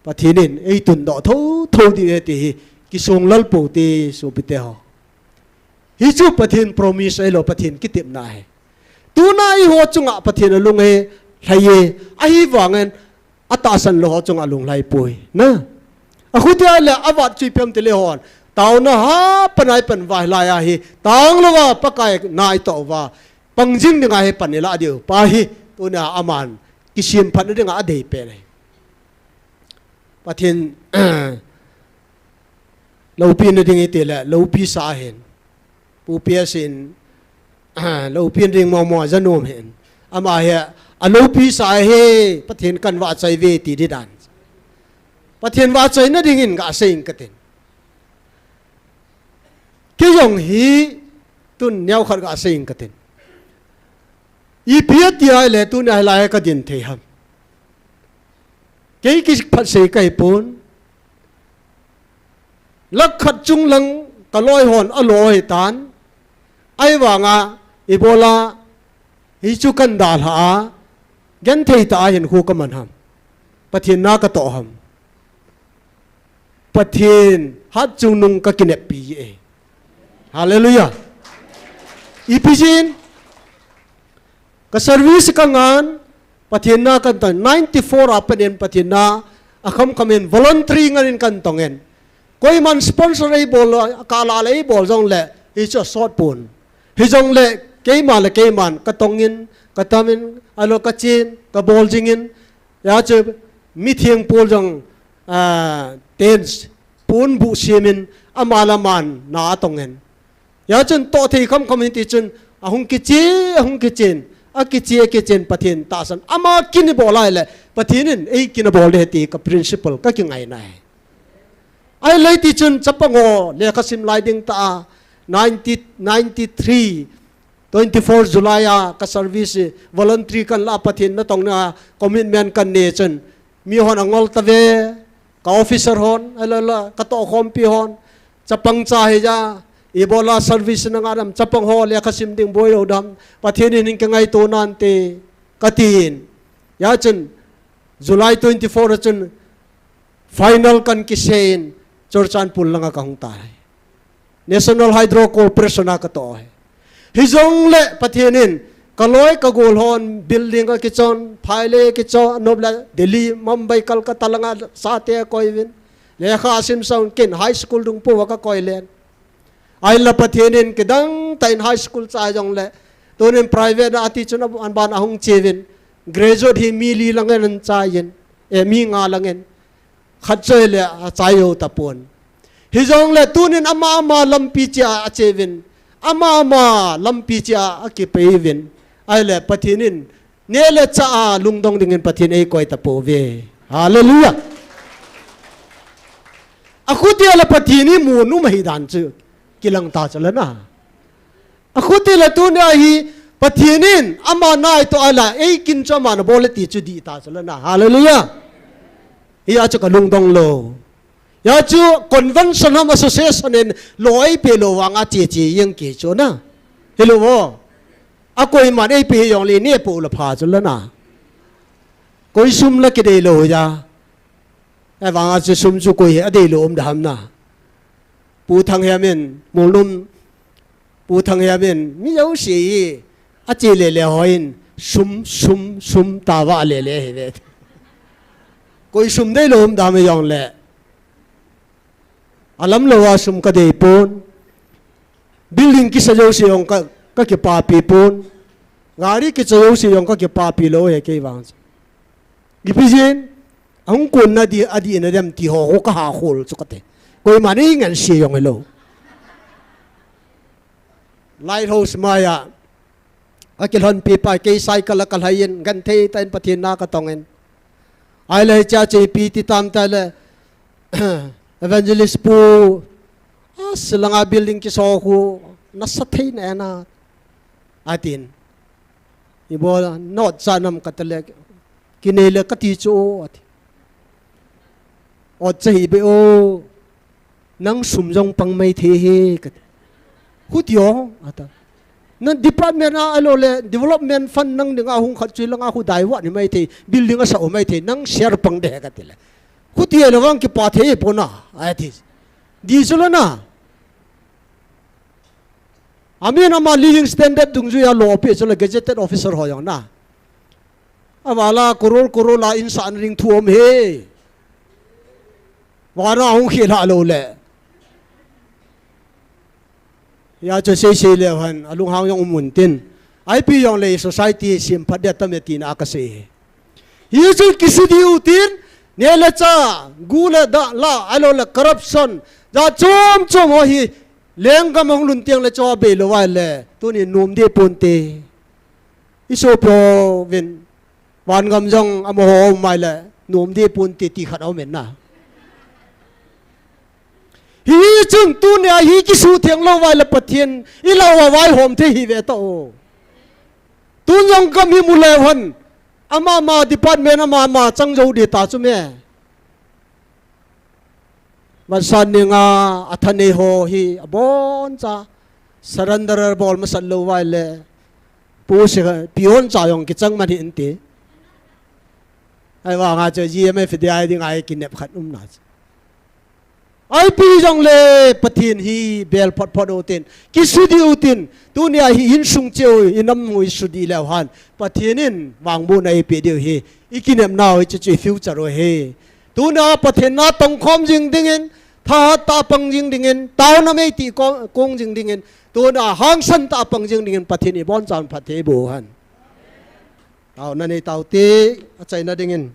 Pathen in eitundoh thotho diu ahi ti hi, kisonglal pou hite sopite ho. Hichu Pathen promise ahilou, Pathen kitepna ahi. Tuna eiho chunga Pathen alung ahi, lhai e, ahivangin atahsan lou ho chunga alung lhai poi. Na. Akhuti a le avat chu ipi ham tile hon. Taona hapan a ipan uva hilai a hi, tanglouva Pakai na itoh uva, pangjing dinga hi pan ilah diu pa hi, tunia aman kisemphatna dinga adeipen ahi. Pathen loupina ding iti le, loupi sa ahin. Pu P S in, loupina ding momo ajanom ahin. Ama hi, aloupi sa ahi, Pathen kan vahchoi uve ti ding dan. Pathen vahchoina dingin gasei ing katin. Kei jong hi, tun neokhat gasei ing katin. Ipi ati ahile, tunia hilai a kadin thei ham. Kei kiphatsei kahipon. Lakh khat chung lang kaloi hon alo ahitan. Ahivanga ibola hichu kan dalha a, genthei tah a hinkho kaman ham. Pathen na katoh ham. Pathen hatchungnung kakineppi e. Hallelujah. Ipi jeh in, ka service kangan, Pathen na kantong, ninety-four a pat in Pathen na, akhamkham in voluntary ngan in kantong in. Koiman sponsor eibol, kala le eibol jongle, hichu asot pon. Hijongle, keima le keiman, katong in, katam in, ahilou kachen, kabol jing in, hijeh chun, mitheng pol jong, ah, tens, ponbuh simin, ama le aman na atongin. Hia chun toh thei khamkham hiti chun, ahung kiche, ahung kichen, akiche, akichen Pathen tahsan. Ama kin ibol ahile, Pathen in ei kin abol ding ahi ti ka principle, ka kingaina ahi. Ahile hiti chun chapang ho, lekha sim lai ding tah a, nineteen ninety-three, twenty-four July a ka service, voluntary kahin la, Pathen natong na commitment kahin nei chun, mihon angol tave, ka officer hon, ahilou le ka tohkhompi hon, chapang cha hija, ibola service na ngah dem, chapang ho lekha sim ding boi lou dem, Pathen in hin kingaito nante, katin. Hia chun, July twenty-four a chun, final kahin kisei in, Churachandpur langa kahung tai. National Hydro Corporation a katoh ahi. Hijongle Pathen in, kaloi kagol hon building akichon, phai le kichon, anop le Delhi, Mumbai, Kolkata langa chate akoi uvin. Lekha asim sah un, ken high school dung pouva kakoi len. Ahinla Pathen in kidang tah in high school chai jongle, tunin private a ati chun aban ahung che uvin. Graduate hi mi li lang in ahin chai in, eh, mi nga lang in. Khat choi le achai jou tapon. Hijongle tunin ama ama lampi cheh a ache uvin. Ama ama lampi cheh a akipei uvin. Ahile Pathen in neh le chah a lungdong dingin Pathen eikoi tapouve. Hallelujah. Akhuti a le Pathen imu nom ahi dan chu kilang ta chu le na. Akhuti le tunia hi Pathen in ama natoh a le eikin chu aman abol e ti chu dih ta chu le na. Hallelujah. Hia chu kalungdong lou. Hia chu convention ham association in lou eipeh lou vanga che che jeng kei chu na. Hilou vo. Akoiman eipeh jongle neh pou le pha chu le na. Koi sum le kidei lou hija. Ahivanga chu sum chu koi hi adei lou um da ham na. Pu Thanghiam in, Molnom, Pu Thanghiam in, mi jouse hi, ache le le hon, sum, sum, sum, tava le le hi ve. Koi sum dei lou um da ham jongle. Alam lou a sum kadei pon. Building kisa jouse jong ka, kakipapi pon. Gari kicha jouse jong kakipapi lou e kei vang. Ipi jeh in, ahung kon na di, adih na dem ti ho, ho kaha khol chu kate. Koiman eingansei jong hilou. Lighthouse maiya, akilhonpi pa, kei cycle a kalhai in, genthei tah in Pathen na katong in. Ahile hichea chu ipi ti tam tile, Evangelist pu, a, Shillong a building kiso khu, nasa thei na na, atin. Ibola, na ot cha nam katile, kinei le kati chu, ati. Ot cha hi be o, nang sum jong pang maithei hi, kati. Khuti o, ata. Na department a, ahilou le, development fund nang dinga hung khat chu langa khu daiwa ni maithei, building asa o maithei, nang share pang de, kati le. Khuti a le vang kipa thei pon a, ati. Di chu le na. Amin ama living standard dungjuia lopi chu le gazetted officer ho jong na. Avala crore crore la in san ring thu um e. Vana hung khel ha lou le. Hia chu seisei leu hen, alunghang jong um un tin. Ipi jongle society semphat dia tam e tina kasei e. Hichu kisudih u tin, neh le chah, gu le da la, ahilou le corruption, jat chom chom ho hi, lenggam hung lhun teng le chu abei lou ahile, tuni nom deh ponte. Isopi uvin, vangam jong amaho um mai le, nom deh ponte ti khat aum in na. Hichun tunia hi kisutheng lou uva ahile Pathen, ilah uva vaihom thei hi ve ta o. Tun jong gam hi mu leu hen, ama ama department ama ama chang jou ding ta chu me. Vansan ninga athanei ho hi aboncha surrender bol masat lou uva ahile, pu se, peon cha jong kichang man hih inte. Ahivanga chu G M F D I dinga hi kinep khat um na chu. Ipi jongle Pathen hi bel phot phot u tin, kisudih u tin, tunia hi insung cheh u, inam u isudih leu hen, Pathen in vangbohna eipeh diu hi, ikinepna u hi chu chu i future u ahi. Tunia Pathen na tongkhom jing dingin, thahat tah a pang jing dingin, taona mei tih ko-, kong jing dingin, tunia hangsan tah a pang jing dingin, Pathen in ibonchauvin phatthei eiboh hen. Taona nei taute, achaina dingin.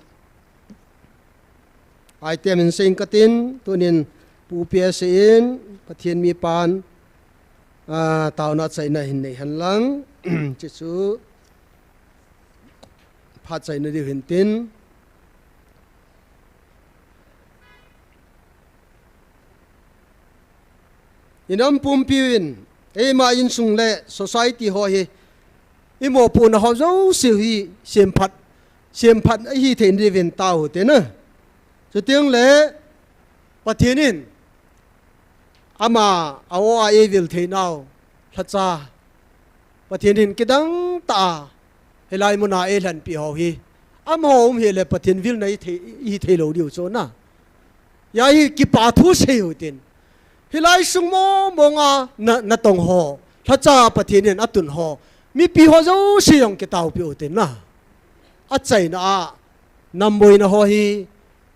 Item in sei ing katin, tunin Pu P S in Pathen mi pan, a, taona chaina hin nei hen lang. Chuchu phat chaina diu hin tin. Inam pumpiu in, eima insung le society ho hi, imopohna ho jouse hi, semphat, semphat ahi thei diuvin tao te na. Chuteng le, Pathen in, ama, a o a eivil theinau, lhacha, Pathen in kidang tah a, hilai muna eilhenpi ho hi. Amaho um hile Pathen vilna i thei, i thei lou diu chu na. Hia hi kipa thu sei u tin. Hilai sung mong mong a na, natong ho. Lhacha Pathen in atun ho. Mipi ho jouse jong kitaopi u tin na. Achaina a. Namboina ho hi.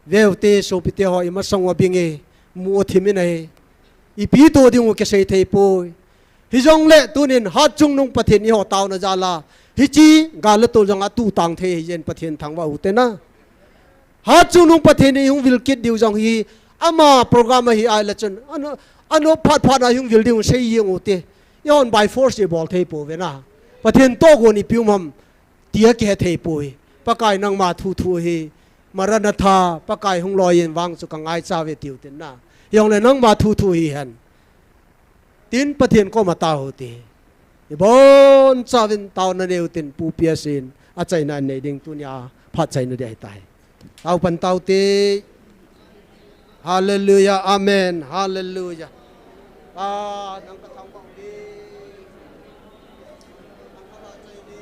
Veute, sopite ho, imasang uva bing e, mu thim in ahi. Ipi to ding u kisei thei poi. Hijongle tunin hatchungnung Pathen in eiho taona jal a. Hiche gal le tol jong a tu tang thei ahi jeh in Pathen thangvah u te na. Hatchungnung Pathen in eihung vil kit diu jong hi ama program ahi a ahile chun. Ano, ano phat phat na eihung vil diu sei jeng u te. Eihon by force ibol thei pouve na. Pathen tohgon ipi um ham. Tia kihe thei poi. Pakai nangma thu thu hi. Maranatha, Pakai hung loi in vang chu ka ngaicha uve tiu tin na. Hijongle nangma thu thu hi hen. Tin Pathen koma tao u te. Ibon chauvin taona nei u tin Pu P S in achaina nei ding tunia phat chaina ding ahitai. Tao pan tao te. Hallelujah. Amen. Hallelujah. Pa, nang ka thangvah uve. Nang ka vahchoi uve.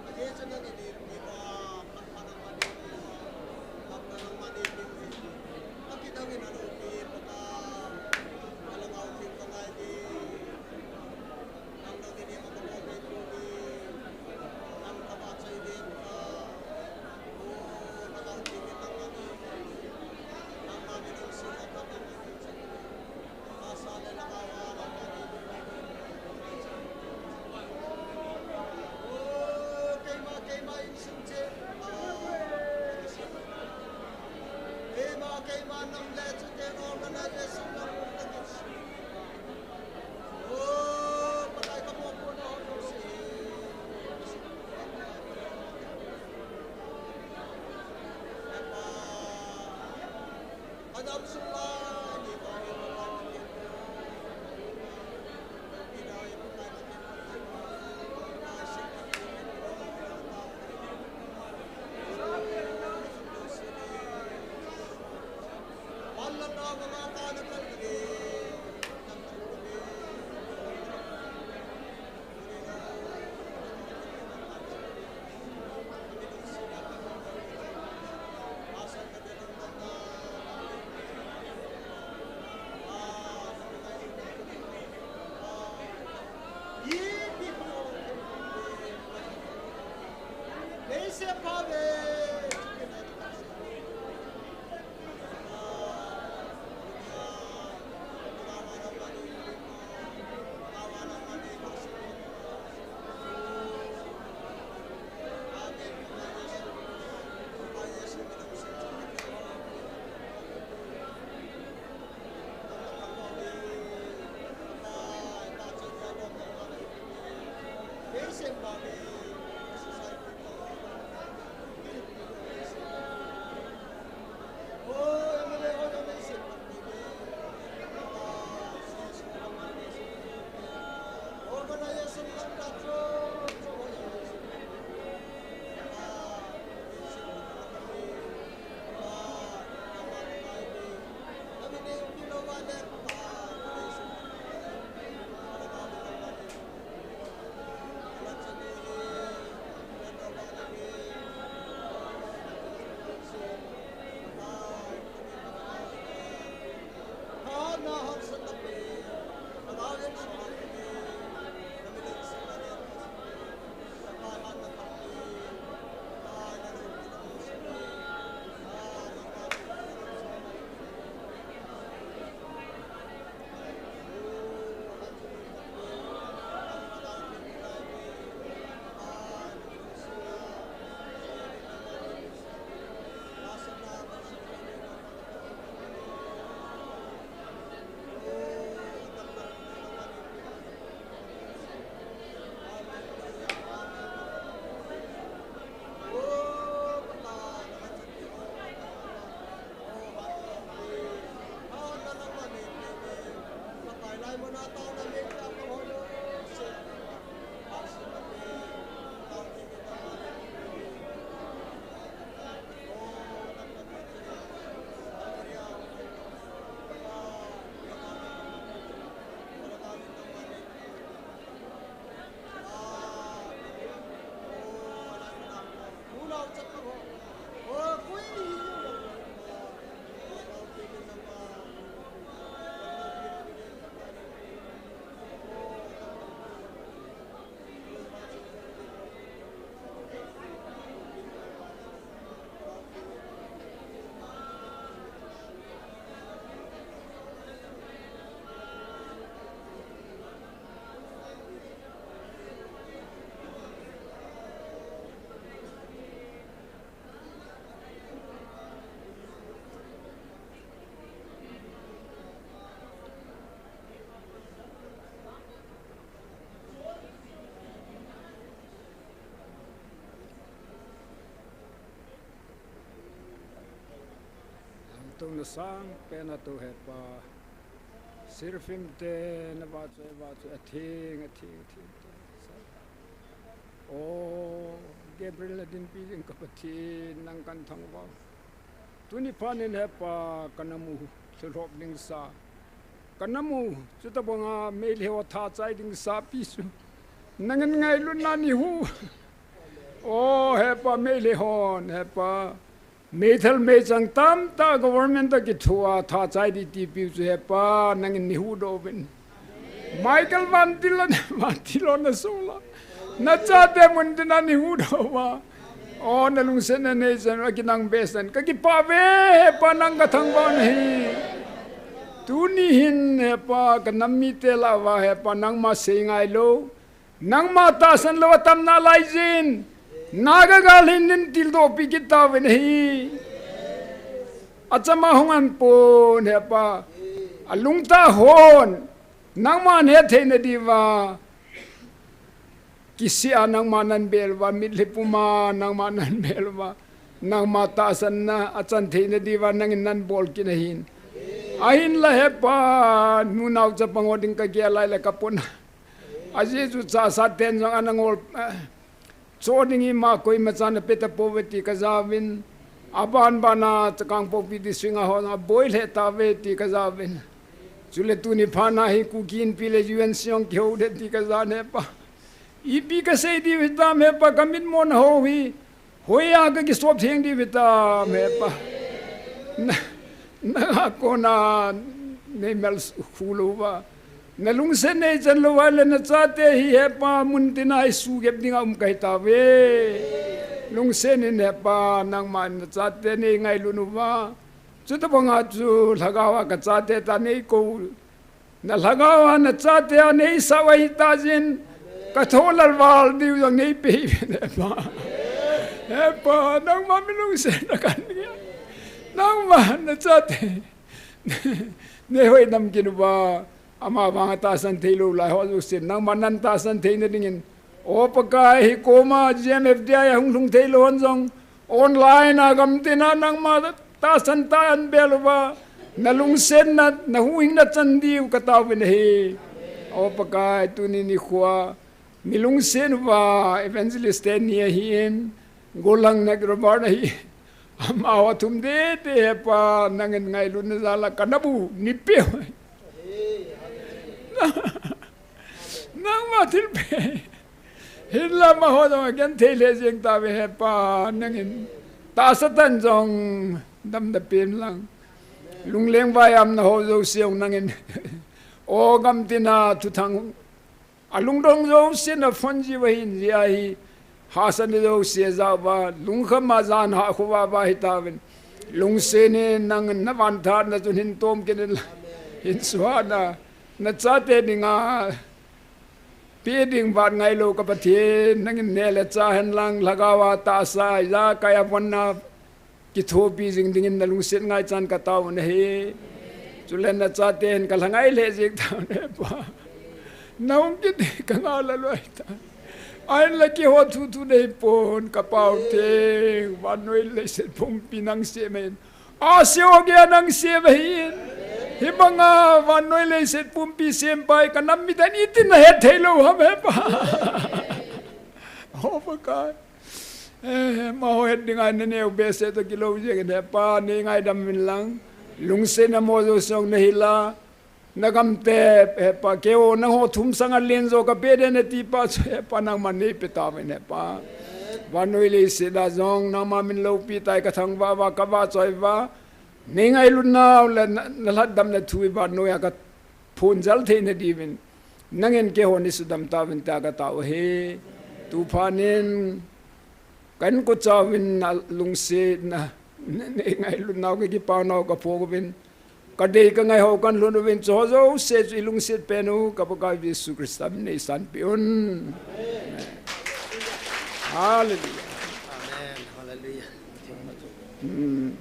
Ajeh chu nang in ipi pa, pa, pa nang mani, pa, pa nang mani, pa kidang in alo pi, pa ka, pa lang au pi, pa ngai pi. Sang pen a tu hepa. Sirfim te na va chu, va chu, a thing, a thing, a thing. O, Gabriel na dinpi ding ka Pathen nang kan thangvah. Tuni phanin hepa ka na mu, lhulhop ding sa. Ka na mu, chuta banga Meitei ho tha chai ding sa pi chu. Nangin ngailutna nei hu. O, hepa Meitei hon, hepa. Meithal meichang tamtah government a kithoa tha chai ding ti piu chu hepa nangin nei hudoh uvin. Michael Vantil a, Vantil a na sola. Na chate mun tina nei hudoh uva. O na lungsetna nei chan a kinang behseh in. Ka kipah uve hepa nang ka thangvah nahi. Tuni hin hepa ka nam mite lah uva hepa nangma sei ngailou. Nangma tahsan lou a tam nalai jin. Naga gal hin nei tildoh pi kit tauve nahi. Achama hung an pon hepa. A lungtah hon. Nangma hethei na diuva. Kisih a nangma nan bel uva. Mitlhi puma nangma nan bel uva. Nangma tahsan na a chan thei na diuva. Nangin nan bol kit nahin. Ahinla hepa. Nunau chapang ho ding ka gel lai le ka pon. Ajeh chu chasa ten jong ana ngol, eh, cho ding ima koima chan a pe tapouve ti ka jauvin. Aban bana Kangpokpi district a hon aboi lheh tauve ti ka jauvin. Chule tuni phat na hi Kuki Inpi le U N C jong kihou ding ti ka jan hepa. Ipi ka sei diu hitam hepa ka mitmo na ho hi. Hoiya ka kisop theng diu hitam hepa. Na, na kona nei mel khu lou uva. Na lungset nei chan lou uva le na chate hi hepa mun tina hi sugep dinga um ka hi tauve. Lungset in hepa nangma na chate nei ngailut uva. Chuta banga chu lhagao a ka chate ta nei kou. Na lhagao a na chate a nei sau ahi ta jin. Ka tho lal val diu jong nei pe uvin hepa. Hepa, nangma mi lungset na kan nia. Nangma na chate. Nei hoidam kit uva. Ama vang a tahsan thei lou lai ho jousen. Nangma nan tahsan thei na dingin. O Pakai hi koma G M F D I a hung lhung thei lou hon jong. Online a gam tina nangma tahsan tah an bel uva, na lungsetna, na huhhingna chan diu ka tao uve nahi. O Pakai, tuni nikho a, mi lungset uva, evangelist te ni ahin, golang na Robert ahi. Amaho thum tete hepa, nangin ngailutna jal a ka na bu, ni pe. Nangma thil pe. Hinla amaho jong agenthei lheh jeng tauve hepa nangin. Tahsa tah in jong damna pen lang. Lungleng vaihamna ho jouse jong nangin. O gam tina thuthang. Alungdong jouse na phone jiu ahin jia hi. Hahsatna jouse ajah uva. Lungkham a jan hahkhovah vah hi tauvin. Lungset in nangin na vanthatna chun hin tom kit in. Hin suhahna. Na chate dinga. Pe ding vat ngailou ka Pathen, nangin neh le chah hen lang, lhagao a tahsa, ijakai a vonna, kithopi jing dingin na lungset ngai chan ka tao nahi. Chule na chate hin ka lhangai lheh jeng tao nahi pa. Na hung kit ding ka ngah lha loi ta. Ahinla keiho thuthu nei pon, ka Pau Theng, vannoi leiset pumpi nang sem ahin. Aseo gei a nang sem ahin. Hibanga vannoi leiset pumpi sempa hi ka nam miten itin na het thei lou ham hepa. O Pakai. Eh, amaho het dinga na neo behseh toh kilou jeng in hepa, nei ngaidam uvin lang. Lungsetna mo jouse jong na hil a. Na gam tep, hepa, keiho nangho thum sanga len jo ka pe ding nati pa chu, hepa, nangman nei pe tauvin, hepa. Vannoi leiset a jong, nangma min loupi tai ka thangvah uva, ka vahchoi uva. Nei ngailutnau le na, na lhatdamna thu hi vannoi a ka phongjal theina diuvin. Nangin keiho nei sudam tauvin tia ka tao ahi. Tu phat in, ka inkocha uvin na lungsetna, nei ngailutnau ka kipanau ka phong uvin. Ka dei ka ngai ho kan lhun uvin, chuho jouse chu i lungset pen u, ka Pakai Jesu Christa min in nei sanpeh un. Amen. Hallelujah. Amen. Hallelujah. Hmm.